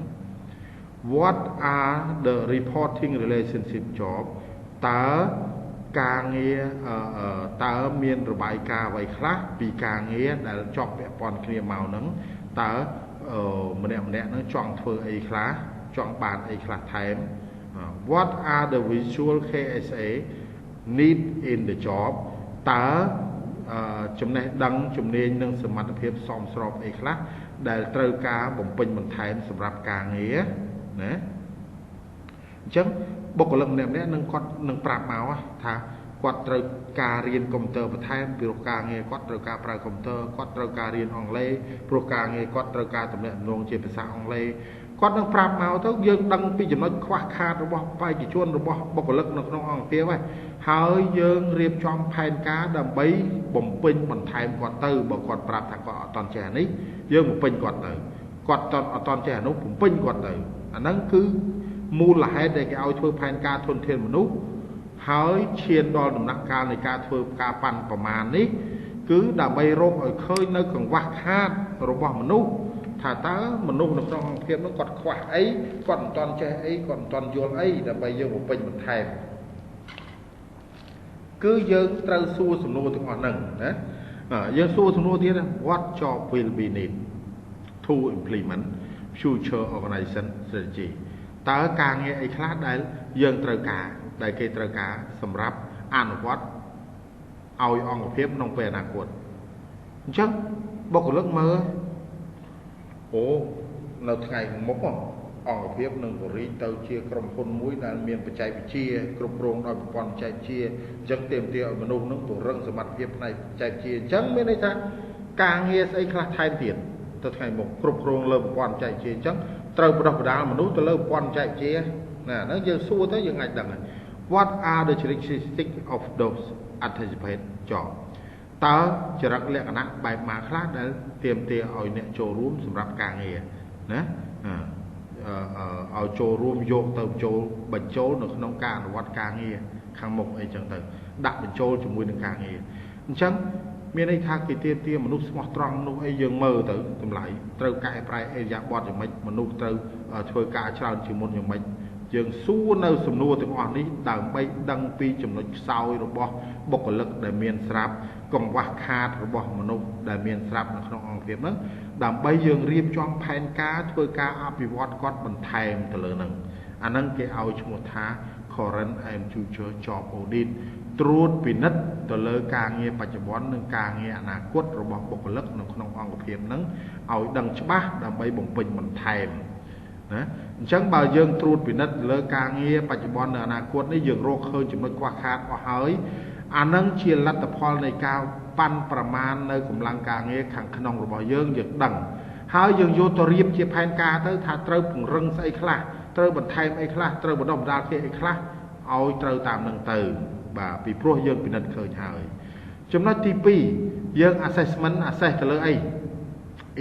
What are the reporting relationship job តើការងារតើមានរបាយការណ៍អ្វីខ្លះពីការងារដែលជាប់ពាក់ព័ន្ធគ្នាមកហ្នឹងតើម្នាក់ម្នាក់ហ្នឹងចង់ធ្វើអីខ្លះចង់បានអីខ្លះថែម What are the visual KSA need in the job តើចំណេះដឹងជំនាញនិងសមត្ថភាពសមស្របអីខ្លះដែលត្រូវការបំពេញបន្ថែមសម្រាប់ការងារណាអញ្ចឹងបុគ្គលិកម្នាក់ៗនឹងគាត់នឹងប្រាប់មកថាគាត់ត្រូវការរៀនកុំព្យូទ័របន្ថែមពីព្រោះការងារគាត់ត្រូវការប្រើកុំព្យូទ័រគាត់ត្រូវការរៀនអង់គ្លេសព្រោះការងារគាត់ត្រូវការទំនាក់ទំនងជាភាសាអង់គ្លេស គាត់នឹងប្រាប់មកទៅយើងដឹងពីចំណុចខ្វះខាតរបស់បេក្ខជនរបស់បុគ្គលិកនៅក្នុងអង្គភាពហើយហើយយើងរៀបចំផែនការដើម្បីបំពេញបន្ថែមគាត់ទៅបើគាត់ប្រាប់ថាគាត់អត់តន់ចេះអានេះយើងបំពេញគាត់ទៅគាត់អត់តន់ចេះអានោះបំពេញគាត់ទៅអាហ្នឹងគឺមូលហេតុដែលគេឲ្យធ្វើផែនការធនធានមនុស្សហើយឈានដល់ដំណាក់កាលនៃការធ្វើការប៉ាន់ប្រមាណនេះគឺដើម្បីរកឲ្យឃើញនៅកង្វះខាតរបស់មនុស្សថាតើមនុស្សនៅក្នុងអង្គភាពនោះគាត់ខ្វះអីគាត់មិនទាន់ចេះអីគាត់មិនទាន់យល់អីដើម្បីយើងបំពេញបន្ថែមគឺយើងត្រូវសួរសំណួរទាំងអស់ហ្នឹងណាយើងសួរសំណួរទៀត What job will be need to implement future organization strategy តើការងារអីខ្លះដែលយើងត្រូវការដែលគេត្រូវការសម្រាប់អនុវត្តឲ្យអង្គភាពក្នុងពេលអនាគតអញ្ចឹងបុគ្គលិកមើលអូនៅថ្ងៃមុខអង្គភាពនឹងបរិយាទៅជាក្រុមហ៊ុនមួយដែលមានបច្ចេកវិទ្យាគ្រប់គ្រងដោយប្រព័ន្ធបច្ចេកវិទ្យាអញ្ចឹងទាមទារឲ្យមនុស្សនឹងពង្រឹងសមត្ថភាពផ្នែកបច្ចេកវិទ្យាអញ្ចឹងមានន័យថាការងារស្អីខ្លះថែមទៀតទៅថ្ងៃមុខគ្រប់គ្រងលើប្រព័ន្ធបច្ចេកវិទ្យាអញ្ចឹងត្រូវបណ្ដុះបណ្ដាលមនុស្សទៅលើប្រព័ន្ធបច្ចេកវិទ្យាណាហ្នឹងយើងសួរទៅយើងអាចដឹងហើយ What are the characteristics of those anticipated job តើចរិតលក្ខណៈបែបម៉ាខ្លះដែលទាមទារឲ្យអ្នកចូលរួមសម្រាប់ការងារណាឲ្យចូលរួមយកទៅចូលបញ្ចូលនៅក្នុងការអនុវត្តការងារខាងមុខអីចឹងទៅដាក់បញ្ចូលជាមួយនឹងការងារអញ្ចឹងមានន័យថាគេទាមទារមនុស្សស្មោះត្រង់នោះអីយើងមើលទៅតម្លៃត្រូវកែប្រែអេរិយាបថយ៉ាងម៉េចមនុស្សត្រូវធ្វើការច្រើនជាងមុនយ៉ាងម៉េចយើងសួរនៅសំណួរទាំងអស់នេះដើម្បីដឹងពីចំណុចខ្សោយរបស់បុគ្គលិកដែលមានស្រាប់កង្វះខាតរបស់មនុស្សដែលមានស្រាប់នៅក្នុងអង្គភាពហ្នឹងដើម្បីយើងរៀបចំផែនការធ្វើការអភិវឌ្ឍគាត់បន្ថែមទៅលើហ្នឹងអាហ្នឹងគេឲ្យឈ្មោះថា Current and Future Job Audit ត្រួតពិនិត្យទៅលើការងារបច្ចុប្បន្ននិងការងារអនាគតរបស់បុគ្គលិកនៅក្នុងអង្គភាពហ្នឹងឲ្យដឹងច្បាស់ដើម្បីបំពេញបន្ថែមណាអញ្ចឹងបើយើងត្រួតពិនិត្យលើការងារបច្ចុប្បន្ននិងអនាគតនេះយើងរកឃើញចំណុចខ្វះខាតអស់ហើយអានឹងជាលទ្ធផលនៃការប៉ាន់ប្រមាណនៅកម្លាំងការងារខាងក្នុងរបស់យើងយើងដឹងហើយយើងយកទៅរៀបជាផែនការទៅថាត្រូវពង្រឹងស្អីខ្លះត្រូវបន្ថែមអីខ្លះត្រូវបណ្ដុះបណ្ដាលគេអីខ្លះឲ្យត្រូវតាមនឹងទៅបាទពីព្រោះយើងពិនិត្យឃើញហើយចំណុចទី2យើង assessment assess ទៅលើអី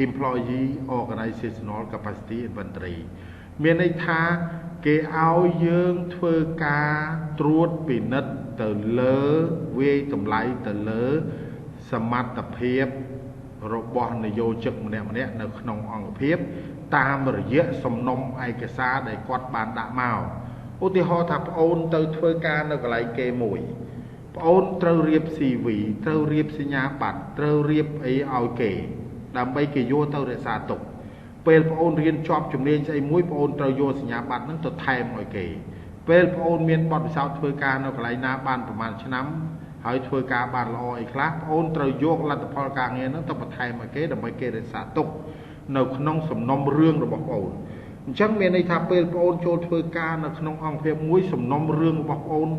employee organizational capacity inventory មានន័យថាគេឲ្យយើងធ្វើការត្រួតពិនិត្យទៅលើវាយតម្លៃទៅលើសមត្ថភាពរបស់នយោជិកម្នាក់ៗនៅក្នុងអង្គភាពតាមរយៈសំណុំឯកសារដែលគាត់បានដាក់មកឧទាហរណ៍ថាប្អូនទៅធ្វើការនៅកន្លែងគេមួយប្អូនត្រូវរៀប CV ត្រូវរៀបសញ្ញាបត្រត្រូវរៀបអីឲ្យគេដើម្បីគេយកទៅរក្សាទុកពេលប្អូនរៀនជាប់ជំនាញស្អីមួយប្អូនត្រូវយកសញ្ញាបត្រហ្នឹងទៅថែមឲ្យគេពេលប្អូនមានបទពិសោធន៍ធ្វើការនៅកន្លែងណាបានប្រហែលឆ្នាំហើយធ្វើការបានល្អអីខ្លះប្អូនត្រូវយកលទ្ធផលការងារហ្នឹងទៅបន្ថែមឲ្យគេដើម្បីគេរក្សាទុកនៅក្នុងសំណុំរឿងរបស់ប្អូនអញ្ចឹងមានន័យថាពេលប្អូនចូលធ្វើការនៅក្នុងអង្គភាពមួយសំណុំរឿងរបស់ប្អូន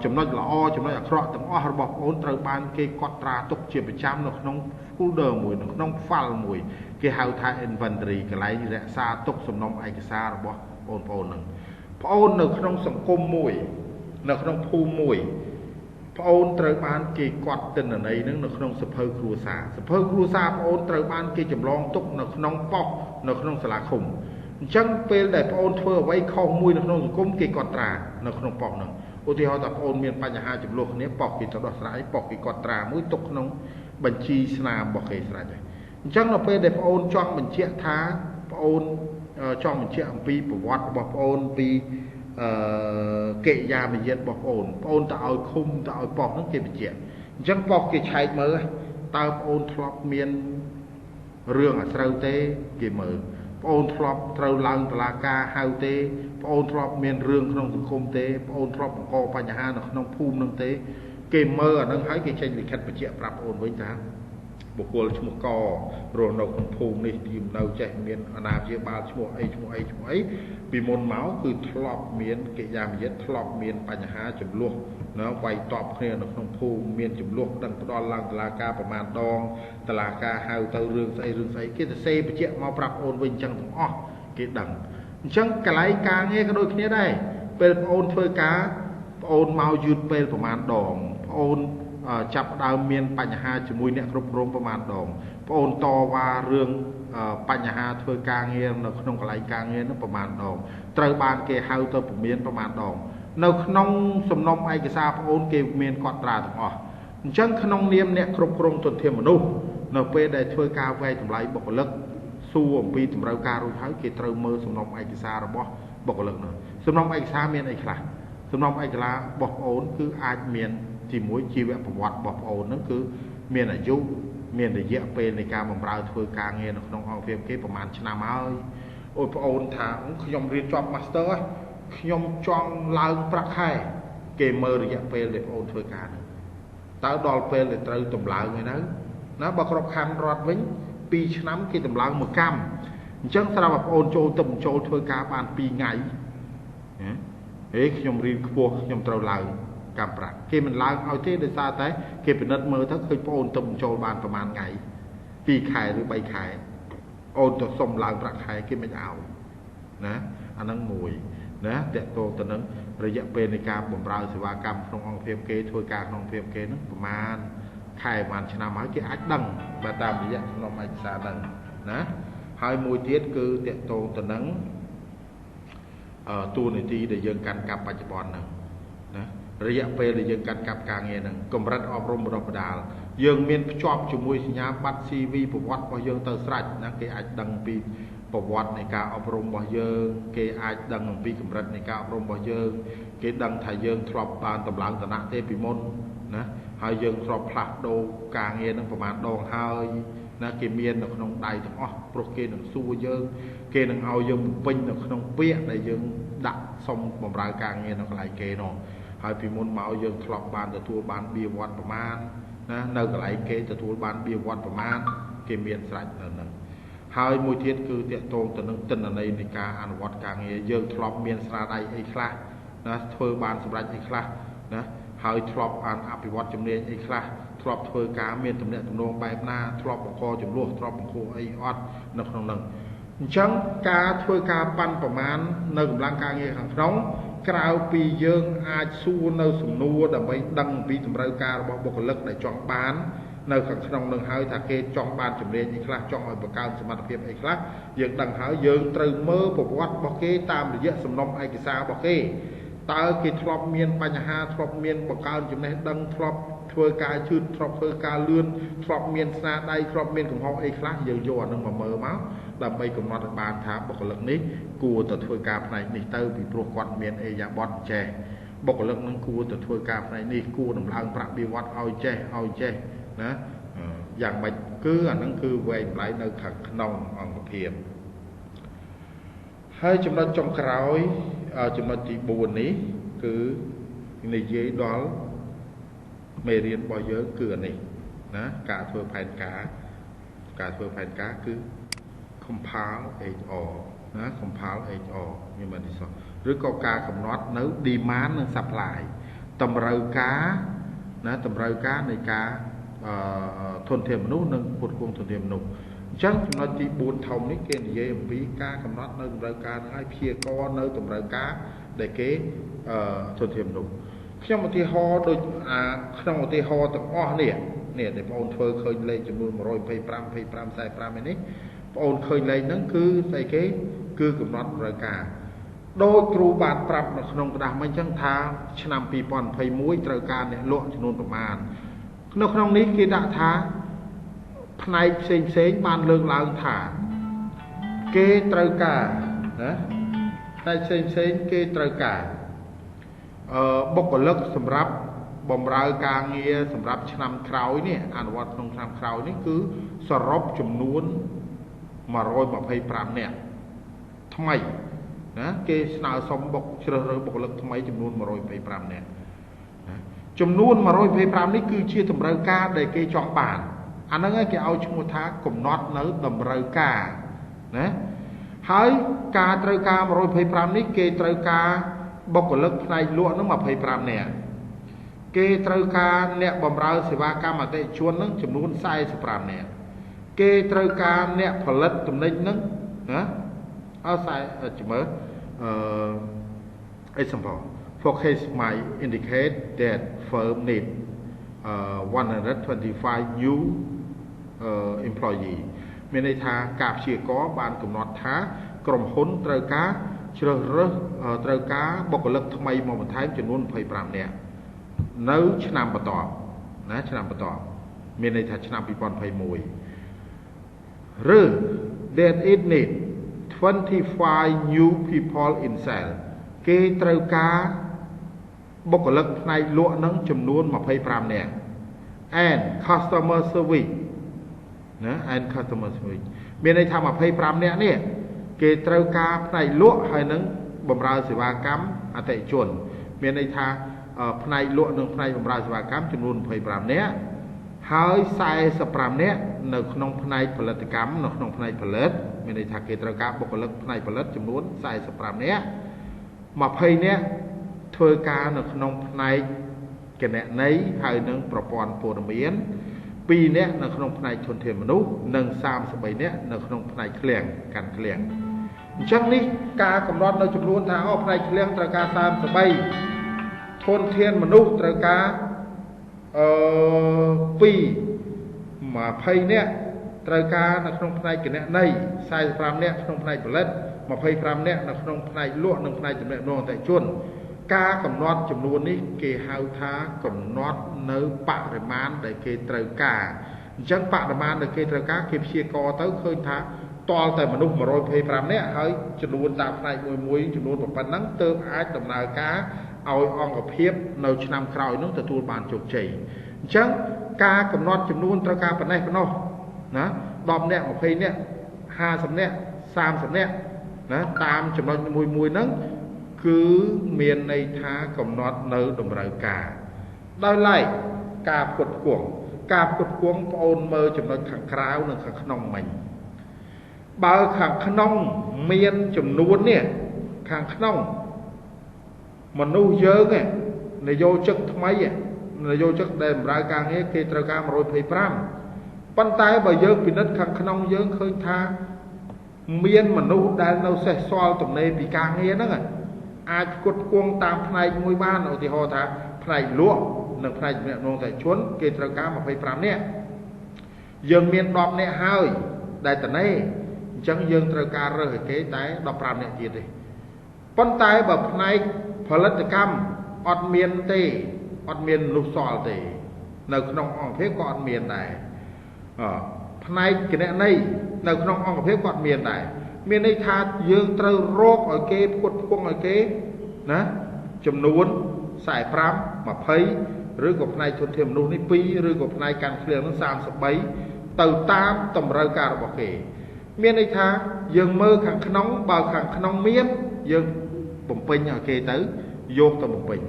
ចំណុចល្អចំណុចអាក្រក់ទាំងអស់របស់ប្អូនត្រូវបានគេកត់ត្រាទុកជាប្រចាំនៅក្នុង folder មួយនៅក្នុង file មួយគេហៅថា inventory កន្លែងរក្សាទុកសំណុំឯកសាររបស់បងប្អូនហ្នឹងប្អូននៅក្នុងសង្គមមួយនៅក្នុងភូមិមួយប្អូនត្រូវបានគេកត់ទិន្នន័យហ្នឹងនៅក្នុងសភៅគ្រួសារសភៅគ្រួសារប្អូនត្រូវបានគេចម្លងទុកនៅក្នុងប៉ុស្តិ៍នៅក្នុងសាលាឃុំអញ្ចឹងពេលដែលប្អូនធ្វើអ្វីខុសមួយនៅក្នុងសង្គមគេកត់ត្រានៅក្នុងប៉ុស្តិ៍ហ្នឹងឧទាហរណ៍ថាប្អូនមានបញ្ហាចំនួនគ្នាប៉ុស្តិ៍គេទៅដោះស្រាយប៉ុស្តិ៍គេកត់ត្រាមួយទុកក្នុងបញ្ជីស្នាមរបស់គេស្រេចហើយអញ្ចឹងនៅពេលដែលប្អូនចង់បញ្ជាក់ថាប្អូនចង់បញ្ជាក់អំពីប្រវត្តិរបស់ប្អូនពីកិរិយាមារយាទរបស់ប្អូនប្អូនទៅឲ្យឃុំទៅឲ្យប៉ុស្តិ៍ហ្នឹងគេបញ្ជាក់អញ្ចឹងប៉ុស្តិ៍គេឆែកមើលតើប្អូនធ្លាប់មានរឿងអាស្រូវទេគេមើលប្អូនធ្លាប់ត្រូវឡើងតុលាការហៅទេប្អូនធ្លាប់មានរឿងក្នុងសង្គមទេប្អូនធ្លាប់បង្កបញ្ហានៅក្នុងភូមិនឹងទេគេមើលអានឹងហើយគេចេញលិខិតបញ្ជាក់ប្រាប់ប្អូនវិញថាបុគ្គលឈ្មោះករស់នៅក្នុងភូមិនេះទីនៅចេះមានអាណាព្យាបាលឈ្មោះអីឈ្មោះអីឈ្មោះអីពីមុនមកគឺធ្លាប់មានកិរិយាមារយាទធ្លាប់មានបញ្ហាចំនួនណាវាយតបគ្នានៅក្នុងភូមិមានចំនួនដឹងផ្ដល់ឡើងតុលាការប្រមាណដងតុលាការហៅទៅរឿងស្អីរឿងស្អីគេទៅសេបញ្ជាក់មកប្រាប់អូនវិញអញ្ចឹងទាំងអស់ គេដឹងអញ្ចឹងកន្លែងការងារក៏ដូចគ្នាដែរពេលបងអូនធ្វើការបងអូនមកយឺតពេលប្រហែលដងបងអូនចាប់ដើមមានបញ្ហាជាមួយអ្នកគ្រប់គ្រងប្រហែលដងបងអូនតវ៉ារឿងបញ្ហាធ្វើការងារនៅក្នុងកន្លែងការងារនោះប្រហែលដងត្រូវបានគេហៅទៅពមៀនប្រហែលដងនៅក្នុងសំណុំឯកសារបងអូនគេមានកត់ត្រាទាំងអស់អញ្ចឹងក្នុងនាមអ្នកគ្រប់គ្រងទុនធានមនុស្សនៅពេលដែលធ្វើការវែកតម្លៃបុគ្គលិកសួរអំពីតម្រូវការរួចហើយគេត្រូវមើលសំណុំឯកសាររបស់បុគ្គលិកនោះសំណុំឯកសារមានអីខ្លះសំណុំឯកសាររបស់បងអូនគឺអាចមានទី1ជីវប្រវត្តិរបស់បងអូនហ្នឹងគឺមានអាយុមានរយៈពេលនៃការបម្រើធ្វើការងារនៅក្នុងអង្គភាពគេប្រហែលឆ្នាំហើយអូយបងអូនថាខ្ញុំរៀនចប់ Master ខ្ញុំចង់ឡើងប្រាក់ខែគេមើលរយៈពេលដែលបងអូនធ្វើការហ្នឹងតើដល់ពេលដែលត្រូវតម្លើងឯណាណាបើក្របខ័ណ្ឌរដ្ឋវិញ2ឆ្នាំគេតម្លើងមួយកម្មអញ្ចឹងស្រាប់តែបងអូនចូលទៅបញ្ចូលធ្វើការបាន2ថ្ងៃហេខ្ញុំរៀនខ្ពស់ខ្ញុំត្រូវឡើងកម្មប្រាក់គេមិនឡើងឲ្យទេដោយសារតែគេពិនិត្យមើលទៅឃើញបងអូនទៅបញ្ចូលបានប្រហែលថ្ងៃ2ខែឬ3ខែអូនទៅសុំឡើងប្រាក់ខែគេមិនឲ្យណាអាហ្នឹងមួយណាតកតងទៅនឹងរយៈពេលនៃការបម្រើសេវាកម្មក្នុងអង្គភាពគេធ្វើការក្នុងអង្គភាពគេហ្នឹងប្រហែលខែប្រហែលឆ្នាំហើយគេអាចដឹងបើតាមរយៈសំណុំឯកសារហ្នឹងណាហើយមួយទៀតគឺតកតងទៅនឹងតួនាទីដែលយើងកាន់កាប់បច្ចុប្បន្នហ្នឹងណារយៈពេលដែលយើងកាន់កាប់ការងារហ្នឹងកម្រិតអប់រំបណ្ដុះបណ្ដាលយើងមានភ្ជាប់ជាមួយសញ្ញាបត្រ CV ប្រវត្តិរបស់យើងទៅស្រេចណាគេអាចដឹងពីប្រវត្តិនៃការអប់រំរបស់យើងគេអាចដឹងអំពីកម្រិតនៃការអប់រំរបស់យើងគេដឹងថាយើងធ្លាប់បានតម្លើងឋានៈទេពីមុនណាហើយយើងធ្លាប់ផ្លាស់ប្ដូរការងារនឹងប្រហែលដងហើយណាគេមាននៅក្នុងដៃទាំងអស់ព្រោះគេនឹងសួរយើងគេនឹងឲ្យយើងបំពេញនៅក្នុងពាក្យដែលយើងដាក់សុំបម្រើការងារនៅកន្លែងគេនោះហើយពីមុនមកយើងធ្លាប់បានទទួលបានបៀវត្សប្រមាណណានៅកន្លែងគេទទួលបានបៀវត្សប្រមាណគេមានស្រេចនៅនឹងហើយមួយទៀតគឺតកតងទៅនឹងទិន្នន័យនៃការអនុវត្តការងារយើងធ្លាប់មានស្នាដៃអីខ្លះណាធ្វើបានសម្រេចអីខ្លះណាហើយធ្លាប់បានអភិវឌ្ឍជំនាញអីខ្លះធ្លាប់ធ្វើការមានទំនាក់ទំនងបែបណាធ្លាប់បង្កចំនួនធ្លាប់បង្កអីអត់នៅក្នុងនឹងអញ្ចឹងការធ្វើការប៉ាន់ប្រមាណនៅកម្លាំងការងារខាងក្នុងក្រៅពីយើងអាចសួរនៅសំណួរដើម្បីដឹងពីតម្រូវការរបស់បុគ្គលិកដែលចង់បាននៅខាងក្នុងនឹងហើយថាគេចង់បានជំនាញអីខ្លះចង់ឲ្យបង្កើនសមត្ថភាពអីខ្លះយើងដឹងហើយយើងត្រូវមើលប្រវត្តិរបស់គេតាមរយៈសំណុំឯកសាររបស់គេតើគេធ្លាប់មានបញ្ហាធ្លាប់មានបង្កើនចំណេះដឹងធ្លាប់ធ្វើការជឿនធ្លាប់ធ្វើការលឿនធ្លាប់មានស្នាដៃធ្លាប់មានកំហុសអីខ្លះយើងយកអានឹងមកមើលមកដើម្បីកំណត់ឲ្យបានថាបុគ្គលិកនេះគួរតែធ្វើការផ្នែកនេះទៅពីព្រោះគាត់មានអេយ៉ាបតចេះបុគ្គលិកនឹងគួរតែធ្វើការផ្នែកនេះគួរដំឡើងប្រាក់បៀវត្សឲ្យចេះឲ្យចេះណាយ៉ាងម៉េចគឺអានឹងគឺវែងតម្លៃនៅខាងក្នុងអង្គភាពហើយចំណុចចុងក្រោយចំណុចទី4នេះគឺនិយាយដល់មេរៀនរបស់យើងគឺអានេះណាការធ្វើផែនការការធ្វើផែនការគឺ compile HR ណា compile HR ខ្ញុំមិនទីសោះឬក៏ការកំណត់នៅ demand និង supply តម្រូវការណាតម្រូវការនៃការធនធានមនុស្សនិងផ្គត់ផ្គង់ធនធានមនុស្សអញ្ចឹងចំណុចទី4ធំនេះគេនិយាយអំពីការកំណត់នៅតម្រូវការនឹងឲ្យព្យាករណ៍នៅតម្រូវការដែលគេធនធានមនុស្សខ្ញុំឧទាហរណ៍ដូចអាក្នុងឧទាហរណ៍ទាំងអស់នេះនេះដែលបងអូនធ្វើឃើញលេខចំនួន125 25 45នេះបងអូនឃើញលេខហ្នឹងគឺស្អីគេគឺកំណត់តម្រូវការដោយគ្រូបានប្រាប់នៅក្នុងក្រដាសមិញអញ្ចឹងថាឆ្នាំ2021ត្រូវការអ្នកលក់ចំនួនប្រមាណនៅក្នុងនេះគេដាក់ថាផ្នែកផ្សេងផ្សេងបានលើកឡើងថាគេត្រូវការណាផ្នែកផ្សេងផ្សេងគេត្រូវការបុគ្គលិកសម្រាប់បម្រើការងារសម្រាប់ឆ្នាំក្រោយនេះអនុវត្តក្នុងឆ្នាំក្រោយនេះគឺសរុបចំនួន125នាក់ថ្មីណាគេស្នើសុំបុគ្គជ្រើសរើសបុគ្គលិកថ្មីចំនួន125នាក់ណាចំនួន125នេះគឺជាតម្រូវការដែលគេចង់បានអាហ្នឹងឯងគេឲ្យឈ្មោះថាកំណត់នៅតម្រូវការណាហើយការត្រូវការ125នេះគេត្រូវការបុគ្គលិកផ្នែកលក់នឹង25នាក់គេត្រូវការអ្នកបម្រើសេវាកម្មអតិថិជននឹងចំនួន45នាក់គេត្រូវការអ្នកផលិតទំនិញនឹងណា អើខ្សែជំមើអឺ example forecast might indicate that firm need 125 new employee មានន័យថាការព្យាករបានកំណត់ថាក្រុមហ៊ុនត្រូវការជ្រើសរើសត្រូវការបុគ្គលិកថ្មីមកបន្ថែមចំនួន25នាក់នៅឆ្នាំបន្ទាប់ណាឆ្នាំបន្ទាប់មានន័យថាឆ្នាំ2021ឬ that it need 25 new people in sale គេត្រូវការបុគ្គលិកផ្នែកលក់នឹងចំនួន25នាក់ and customer service ណា and customer service មានន័យថា25នាក់នេះគេត្រូវការផ្នែកលក់ហើយនឹងបម្រើសេវាកម្មអតិថិជនមានន័យថាផ្នែកលក់និងផ្នែកបម្រើសេវាកម្មចំនួន25នាក់ហើយ45នាក់នៅក្នុងផ្នែកផលិតកម្មនៅក្នុងផ្នែកផលិតមានន័យថាគេត្រូវការបុគ្គលិកផ្នែកផលិតចំនួន45នាក់20នាក់ធ្វើការនៅក្នុងផ្នែកគណនេយ្យហើយនឹងប្រព័ន្ធព័ត៌មាន2នាក់នៅក្នុងផ្នែកធនធានមនុស្សនិង33នាក់នៅក្នុងផ្នែកឃ្លាំងកាន់ឃ្លាំងអញ្ចឹងនេះការកំណត់នៅចំនួនថាអូផ្នែកឃ្លាំងត្រូវការ33ធនធានមនុស្សត្រូវការអឺ2 20នាក់ត្រូវការនៅក្នុងផ្នែកគណនេយ្យ45នាក់ក្នុងផ្នែកផលិត25នាក់នៅក្នុងផ្នែកលក់និងផ្នែកទំនាក់ទំនងអតិថិជនការកំណត់ចំនួននេះគេហៅថាកំណត់នៅបរិមាណដែលគេត្រូវការអញ្ចឹងបរិមាណដែលគេត្រូវការគេព្យាករទៅឃើញថាតលតែមនុស្ស125នាក់ហើយចំនួនតាមផ្នែកមួយមួយចំនួនប៉ុណ្ណឹងទើបអាចដំណើរការឲ្យអង្គភាពនៅឆ្នាំក្រោយនោះទទួលបានជោគជ័យអញ្ចឹងការកំណត់ចំនួនត្រូវការប៉ុណ្ណេះប៉ុណ្ណោះណា10នាក់20នាក់50នាក់30នាក់ណាតាមចំណុចមួយមួយហ្នឹងគឺមានន័យថាកំណត់នៅតម្រូវការដោយឡែកការផ្គត់ផ្គង់ការផ្គត់ផ្គង់ប្អូនមើលចំណុចខាងក្រៅនិងខាងក្នុងមិញបើខាងក្នុងមានចំនួននេះខាងក្នុងមនុស្សយើងនយោជិកថ្មីនយោជិកដែលបម្រើការងារគេត្រូវការ125ប៉ុន្តែបើយើងពិនិត្យខាងក្នុងយើងឃើញថាមានមនុស្សដែលនៅសេសសល់ទំនេរពីការងារហ្នឹងអាចផ្គត់ផ្គង់តាមផ្នែកមួយបានឧទាហរណ៍ថាផ្នែកលក់និងផ្នែកទំនាក់ទំនងអតិថិជនគេត្រូវការ25នាក់យើងមាន10នាក់ហើយដែលតនេអញ្ចឹងយើងត្រូវការរើសឲ្យគេតែ15នាក់ទៀតទេប៉ុន្តែបើផ្នែកផលិតកម្មអត់មានទេអត់មានមនុស្សសល់ទេនៅក្នុងអង្គភាពក៏អត់មានដែរផ្នែកគណនេយ្យនៅក្នុងអង្គភាពក៏អត់មានដែរមានន័យថាយើងត្រូវរកឲ្យគេផ្គត់ផ្គង់ឲ្យគេណាចំនួន45 20ឬក៏ផ្នែកធនធានមនុស្សនេះ2ឬក៏ផ្នែកកាន់ឃ្លាំងនោះ33ទៅតាមតម្រូវការរបស់គេមានន័យថាយើងមើលខាងក្នុងបើខាងក្នុងមានយើងបំពេញឲ្យគេទៅយកទៅបំពេញ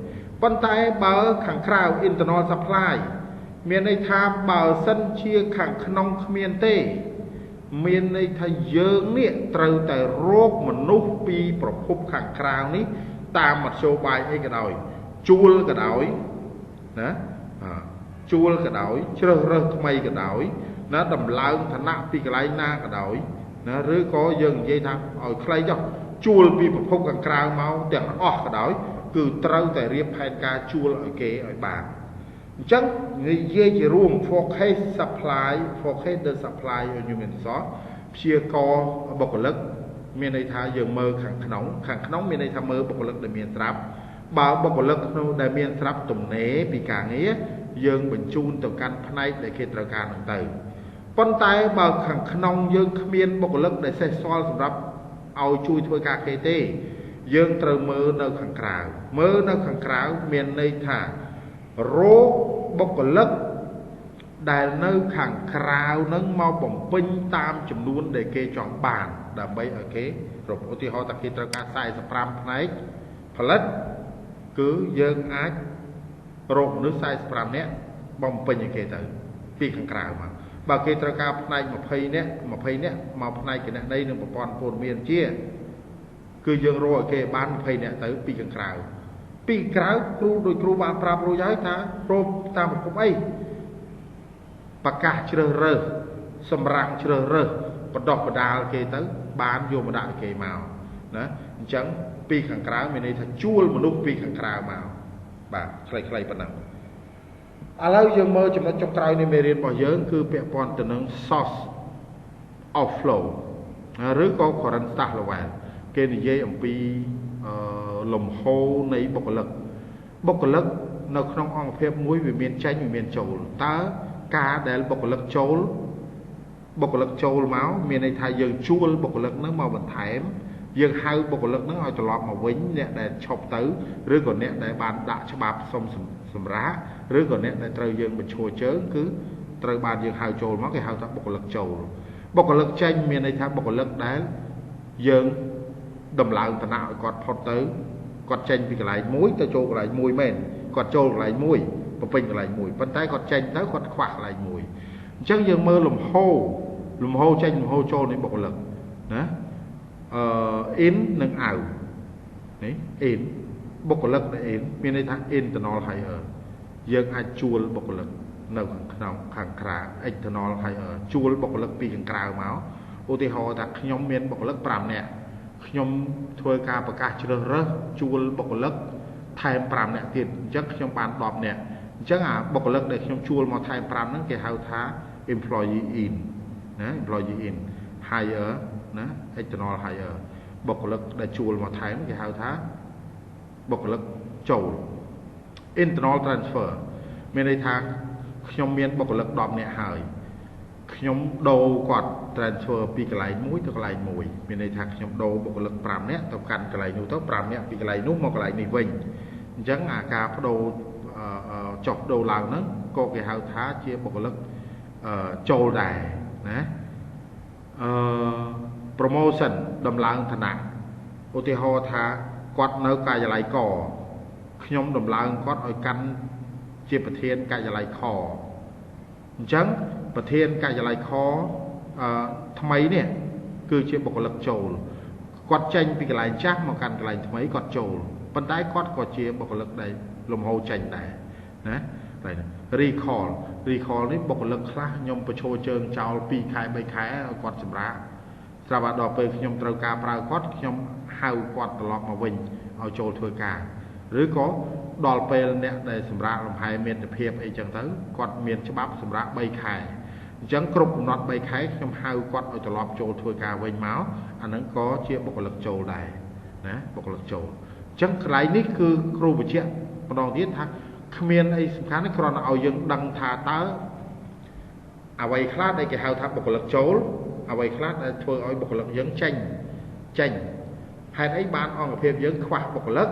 ប៉ុន្តែបើខាងក្រៅ internal supply មានន័យថាបើសិនជាខាងក្នុងគ្មានទេមានន័យថាយើងនេះត្រូវតែរកមនុស្សពីប្រភពខាងក្រៅនេះតាមមធ្យោបាយអីក៏ដោយជួលក៏ដោយណាជួលក៏ដោយជ្រើសរើសថ្មីក៏ដោយណាដំឡើងឋានៈពីកន្លែងណាក៏ដោយណាឬក៏យើងនិយាយថាឲ្យខ្លីចុះជួលពីប្រភពខាងក្រៅមកទាំងអស់ក៏ដោយគឺត្រូវតែរៀបផែនការជួលឲ្យគេឲ្យបានអញ្ចឹងនិយាយជារួម forecast supply forecast the supply human resource ព្យាករបុគ្គលិកមានន័យថាយើងមើលខាងក្នុងខាងក្នុងមានន័យថាមើលបុគ្គលិកដែលមានស្រាប់បើបុគ្គលិកក្នុងដែលមានស្រាប់ទំនេរពីការងារយើងបញ្ជូនទៅកាន់ផ្នែកដែលគេត្រូវការនឹងទៅប៉ុន្តែបើខាងក្នុងយើងគ្មានបុគ្គលិកដែលសេសសល់សម្រាប់ឲ្យជួយធ្វើការគេទេយើងត្រូវមើលនៅខាងក្រៅមើលនៅខាងក្រៅមានន័យថារកបុគ្គលិកដែលនៅខាងក្រៅនឹងមកបំពេញតាមចំនួនដែលគេចង់បានដើម្បីឲ្យគេរកឧទាហរណ៍ថាគេត្រូវការ45ផ្នែកផលិតគឺយើងអាចរកមនុស្ស45នាក់បំពេញឲ្យគេទៅពីខាងក្រៅមកបើគេត្រូវការផ្នែក20នាក់20នាក់មកផ្នែកគណនេយ្យនិងប្រព័ន្ធព័ត៌មានជាគឺយើងរកឲ្យគេបាន20នាក់ទៅពីខាងក្រៅពីក្រៅគ្រូដោយគ្រូបានប្រាប់រួចហើយថារកតាមប្រភពអីប្រកាសជ្រើសរើសសម្រាំងជ្រើសរើសបដោះបដាលគេទៅ បានយកមកដាក់ឲ្យគេមកណាអញ្ចឹងពីខាងក្រៅមានន័យថាជួលមនុស្សពីខាងក្រៅមកបាទខ្លីៗប៉ុណ្ណឹងឥឡូវយើងមើលចំណុចចុងក្រោយនៃមេរៀនរបស់យើងគឺពាក់ព័ន្ធទៅនឹង source of flow ឬក៏ current staff level គេនិយាយអំពីលំហូរនៃបុគ្គលិកបុគ្គលិកនៅក្នុងអង្គភាពមួយវាមានចេញវាមានចូលតើការដែលបុគ្គលិកចូលបុគ្គលិកចូលមកមានន័យថាយើងជួលបុគ្គលិកហ្នឹងមកបន្ថែមយើងហៅបុគ្គលិកហ្នឹងឲ្យត្រឡប់មកវិញអ្នកដែលឈប់ទៅឬក៏អ្នកដែលបានដាក់ច្បាប់សុំសម្រាកឬក៏អ្នកដែលត្រូវយើងបញ្ឈរជើងគឺត្រូវបានយើងហៅចូលមកគេហៅថាបុគ្គលិកចូលបុគ្គលិកចេញមានន័យថាបុគ្គលិកដែលយើងដំឡើងឋានៈឲ្យគាត់ផុតទៅគាត់ចេញពីកន្លែងមួយទៅចូលកន្លែងមួយមែនគាត់ចូលកន្លែងមួយបំពេញកន្លែងមួយប៉ុន្តែគាត់ចេញទៅគាត់ខ្វះកន្លែងមួយអញ្ចឹងយើងមើលលំហូរចេញលំហូរចូលនៃបុគ្គលិកណាin និង out នេះ in បុគ្គលិកដែល in មានន័យថា internal hire យើងអាចជួលបុគ្គលិកនៅខាងក្នុងខាងក្រៅ external hire ជួលបុគ្គលិកពីខាងក្រៅមកឧទាហរណ៍ថាខ្ញុំមានបុគ្គលិក5នាក់ខ្ញុំធ្វើការប្រកាសជ្រើសរើសជួលបុគ្គលិកថែម5នាក់ទៀតអញ្ចឹងខ្ញុំបាន10នាក់អញ្ចឹងអាបុគ្គលិកដែលខ្ញុំជួលមកថែម5ហ្នឹងគេហៅថា employee in ណា employee in hire ណា external hire បុគ្គលិកដែលជួលមកថែមគេហៅថាបុគ្គលិកចូល internal transfer មានន័យថាខ្ញុំមានបុគ្គលិក10នាក់ហើយខ្ញុំដូរគាត់ transfer ពីកន្លែងមួយទៅកន្លែងមួយមានន័យថាខ្ញុំដូរបុគ្គលិក5នាក់ទៅកាន់កន្លែងនោះទៅ5នាក់ពីកន្លែងនោះមកកន្លែងនេះវិញអញ្ចឹងអាការបដូរចុះដូរឡើងហ្នឹងក៏គេហៅថាជាបុគ្គលិកចូលដែរណាpromotion ដំឡើងឋានៈឧទាហរណ៍ថាគាត់នៅការិយាល័យកខ្ញុំដំឡើងគាត់ឲ្យកាន់ជាប្រធានការិយាល័យខអញ្ចឹងប្រធានការិយាល័យខថ្មីនេះគឺជាបុគ្គលិកចូលគាត់ចេញពីកន្លែងចាស់មកកាន់កន្លែងថ្មីគាត់ចូលប៉ុន្តែគាត់ក៏ជាបុគ្គលិកដែលលំហូរចេញដែរណា recall recall នេះបុគ្គលិកខ្លះខ្ញុំបញ្ឈរជើងចោល2ខែ3ខែឲ្យគាត់សម្រាកស្រាប់តែដល់ពេលខ្ញុំត្រូវការប្រើគាត់ខ្ញុំហៅគាត់ត្រឡប់មកវិញឲ្យចូលធ្វើការឬក៏ដល់ពេលអ្នកដែលសម្រាកលំហែមានភាពអីចឹងទៅគាត់មានច្បាប់សម្រាក3ខែអញ្ចឹងគ្រប់កំណត់3ខែខ្ញុំហៅគាត់ឲ្យត្រឡប់ចូលធ្វើការវិញមកអាហ្នឹងក៏ជាបុគ្គលិកចូលដែរណាបុគ្គលិកចូលអញ្ចឹងកន្លែងនេះគឺគ្រូបញ្ជាក់ម្ដងទៀតថាគ្មានអីសំខាន់ទេគ្រាន់តែឲ្យយើងដឹងថាតើអ្វីខ្លះដែលគេហៅថាបុគ្គលិកចូលអ្វីខ្លះដែលធ្វើឲ្យបុគ្គលិកយើងចេញហេតុអីបានអង្គភាពយើងខ្វះបុគ្គលិក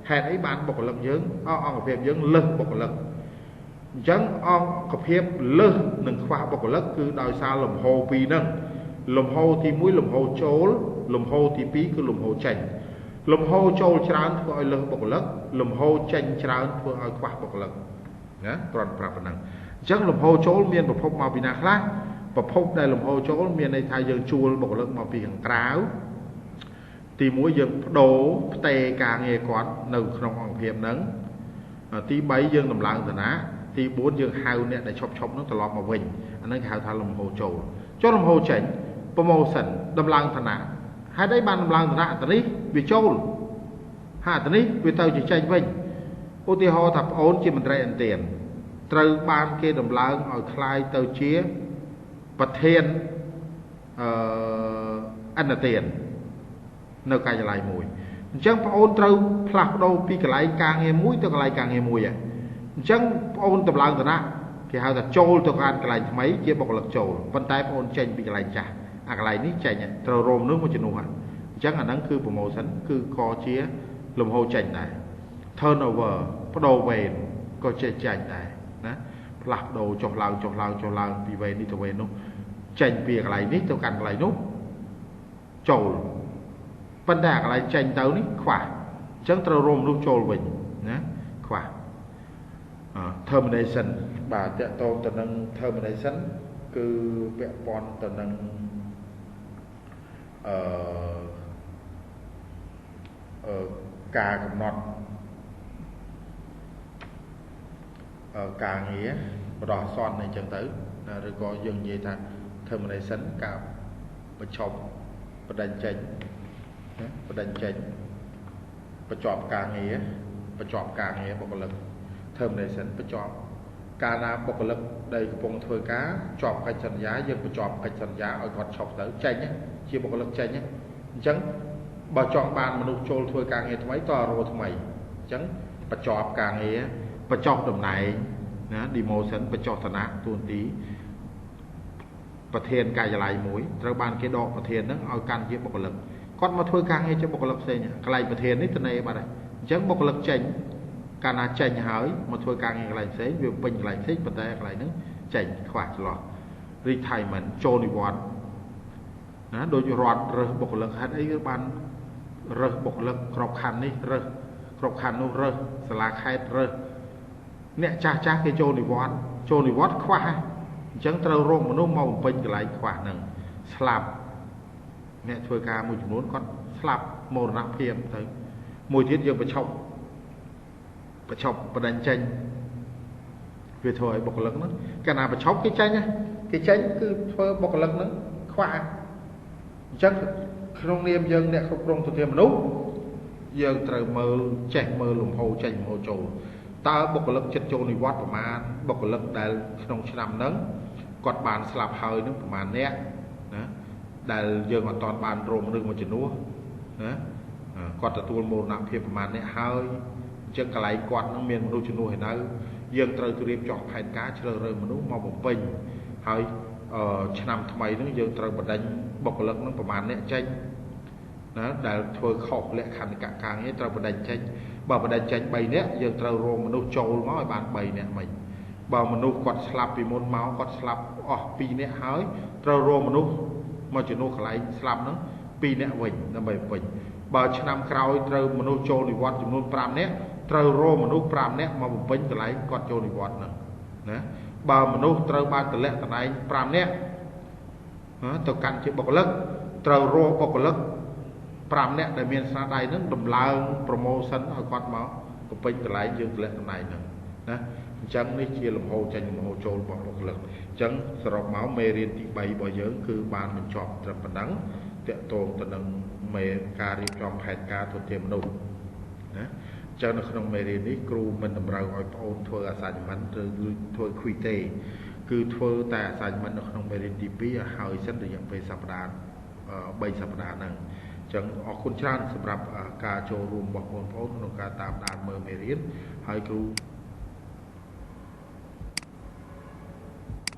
ហេតុអីបានបុគ្គលិកយើងអង្គភាពយើងលើសបុគ្គលិកអញ្ចឹងអង្គភាពលើសនិងខ្វះបុគ្គលិកគឺដោយសារលំហូរពីរហ្នឹងលំហូរទី1លំហូរចូលលំហូរទី2គឺលំហូរចេញលំហូរចូលច្រើនធ្វើឲ្យលើសបុគ្គលិកលំហូរចេញច្រើនធ្វើឲ្យខ្វះបុគ្គលិកណាគ្រាន់ប្រាប់ប៉ុណ្ណឹងអញ្ចឹងលំហូរចូលមានប្រភពមកពីណាខ្លះប្រភពដែលលំហូរចូលមានន័យថាយើងជួលបុគ្គលិកមកពីខាងក្រៅទី1យើងបដូរផ្ទេរការងារគាត់នៅក្នុងអង្គភាពហ្នឹងទី3យើងដំឡើងឋានៈទី4យើងហៅអ្នកដែលឈប់ហ្នឹងត្រឡប់មកវិញអាហ្នឹងគេហៅថាលំហូរចូលចុះលំហូរចេញ promotion ដំឡើងឋានៈហេតុអីបានដំឡើងឋានៈអានេះវាចូលហើយអានេះវាទៅជាចេញវិញឧទាហរណ៍ថាប្អូនជាមន្ត្រីអន្តៀនត្រូវបានគេដំឡើងឲ្យក្លាយទៅជាប្រធានអន្តៀននៅការិយាល័យមួយអញ្ចឹងប្អូនត្រូវផ្លាស់ប្ដូរពីកន្លែងការងារមួយទៅកន្លែងការងារមួយអញ្ចឹងប្អូនដំឡើងឋានៈគេហៅថាចូលទៅកាន់កន្លែងថ្មីជាបុគ្គលិកចូលប៉ុន្តែប្អូនចេញពីកន្លែងចាស់អាកន្លែងនេះចេញត្រូវរមនោះមួយជំនួសអញ្ចឹងអាហ្នឹងគឺ promotion គឺក៏ជាលំហូរចេញដែរ turnover បដូរវេនក៏ចេះចេញដែរណាផ្លាស់ប្ដូរចុះឡើងចុះឡើងចុះឡើងពីវេននេះទៅវេននោះចេញពីកន្លែងនេះទៅកាន់កន្លែងនោះចូលប៉ុន្តែអាកន្លែងចេញទៅនេះខ្វះអញ្ចឹងត្រូវរមនោះចូលវិញណាខ្វះ termination បាទតកតងទៅនឹង termination គឺពាក់ព័ន្ធទៅនឹងការកំណត់ការងារបដោះអាសន្នអីចឹងទៅឬក៏យើងនិយាយថា termination ការបញ្ឈប់ បដិញចេញណាបដិញចេញបញ្ចប់ការងារបញ្ចប់ការងារបុគ្គលិក termination បញ្ចប់កាលណាបុគ្គលិកដែលកំពុងធ្វើការជាប់កិច្ចសន្យាយើងបញ្ចប់កិច្ចសន្យាឲ្យគាត់ឈប់ទៅចេញជាបុគ្គលិកចេញអញ្ចឹងបើចង់បានមនុស្សចូលធ្វើការងារថ្មីតរោថ្មីអញ្ចឹងបញ្ចប់ការងារបញ្ចប់តំណែងណា demotion បញ្ចុះឋានៈតួនាទីប្រធានការិយាល័យមួយត្រូវបានគេដកប្រធានហ្នឹងឲ្យកាន់ជាបុគ្គលិកគាត់មកធ្វើការងារជាបុគ្គលិកផ្សេងកន្លែងប្រធាននេះទំនេរបាត់ហើយអញ្ចឹងបុគ្គលិកចេញកាលណាចេញហើយមកធ្វើការងារកន្លែងផ្សេងវាពេញកន្លែងផ្សេងប៉ុន្តែកន្លែងហ្នឹងចេញខ្វះចន្លោះ retirement ចូលនិវត្តន៍ណាដូចរដ្ឋរើសបុគ្គលិកហេតុអីគឺបានរើសបុគ្គលិកក្របខ័ណ្ឌនេះរើសក្របខ័ណ្ឌនោះរើសសាលាខេត្តរើសអ្នកចាស់ចាស់គេចូលនិវត្តន៍ចូលនិវត្តន៍ខ្វះអញ្ចឹងត្រូវរកមនុស្សមកបំពេញកន្លែងខ្វះហ្នឹងស្លាប់អ្នកធ្វើការមួយចំនួនគាត់ស្លាប់មរណភាពទៅមួយទៀតយើងបញ្ឈប់បញ្ឈប់បដិញចេញវាធ្វើឲ្យបុគ្គលិកហ្នឹងកាលណាបញ្ឈប់គេចេញគេចេញគឺធ្វើបុគ្គលិកហ្នឹងខ្វះអញ្ចឹងក្នុងនាមយើងអ្នកគ្រប់គ្រងទុនធានមនុស្សយើងត្រូវមើលចេះមើលលំហូរចេញលំហូរចូលតើបុគ្គលិកចិត្តចូលនិវត្តន៍ប្រមាណបុគ្គលិកដែលក្នុងឆ្នាំហ្នឹងគាត់បានស្លាប់ហើយនឹងប្រមាណអ្នកណាដែលយើងអត់ទាន់បានរោមមនុស្សមួយចំនួនណាគាត់ទទួលមរណភាពប្រមាណអ្នកហើយអញ្ចឹងកន្លែងគាត់នឹងមានមនុស្សជំនួសឯនៅយើងត្រូវត្រៀមចុះផែនការជ្រើសរើសមនុស្សមកបំពេញហើយឆ្នាំថ្មីហ្នឹងយើងត្រូវបណ្ដេញបុគ្គលិកហ្នឹងប្រមាណអ្នកចេញណាដែលធ្វើខុសលក្ខន្តិកៈការងារត្រូវបណ្ដេញចេញបើបណ្ដេញចេញ3នាក់យើងត្រូវរងមនុស្សចូលមកឲ្យបាន3នាក់មិញបើមនុស្សគាត់ស្លាប់ពីមុនមកគាត់ស្លាប់អស់2នាក់ហើយត្រូវរងមនុស្សមកជំនួសកន្លែងស្លាប់ហ្នឹង2នាក់វិញដើម្បីពេញបើឆ្នាំក្រោយត្រូវមនុស្សចូលនិវត្តន៍ចំនួន5នាក់ត្រូវរកមនុស្ស5នាក់មកបំពេញកន្លែងគាត់ចូលនិវត្តន៍ហ្នឹងណាបើមនុស្សត្រូវបានតម្លាក់តំណែង5នាក់ទៅកាន់ជាបុគ្គលិកត្រូវរកបុគ្គលិក5នាក់ដែលមានស្នាដៃហ្នឹងដំឡើង promotion ឲ្យគាត់មកបំពេញកន្លែងយើងតម្លាក់តំណែងហ្នឹងណាអញ្ចឹងនេះជាលំហូរចេញលំហូរចូលរបស់បុគ្គលិកអញ្ចឹងសរុបមកមេរៀនទី3របស់យើងគឺបានបញ្ចប់ត្រឹមប៉ុណ្ណឹងតាក់ទងទៅនឹងមេការរៀបចំផែនការធនធានមនុស្សណាអញ្ចឹងនៅក្នុងមេរៀននេះគ្រូមិនតម្រូវឲ្យប្អូនធ្វើ assignment ឬធ្វើ quiz ទេគឺធ្វើតែ assignment នៅក្នុងមេរៀនទី2ឲ្យហើយសិនរយៈពេលសប្តាហ៍3សប្តាហ៍ហ្នឹងអញ្ចឹងអរគុណច្រើនសម្រាប់ការចូលរួមរបស់បងប្អូនក្នុងការតាមដានមើលមេរៀនហើយគ្រូ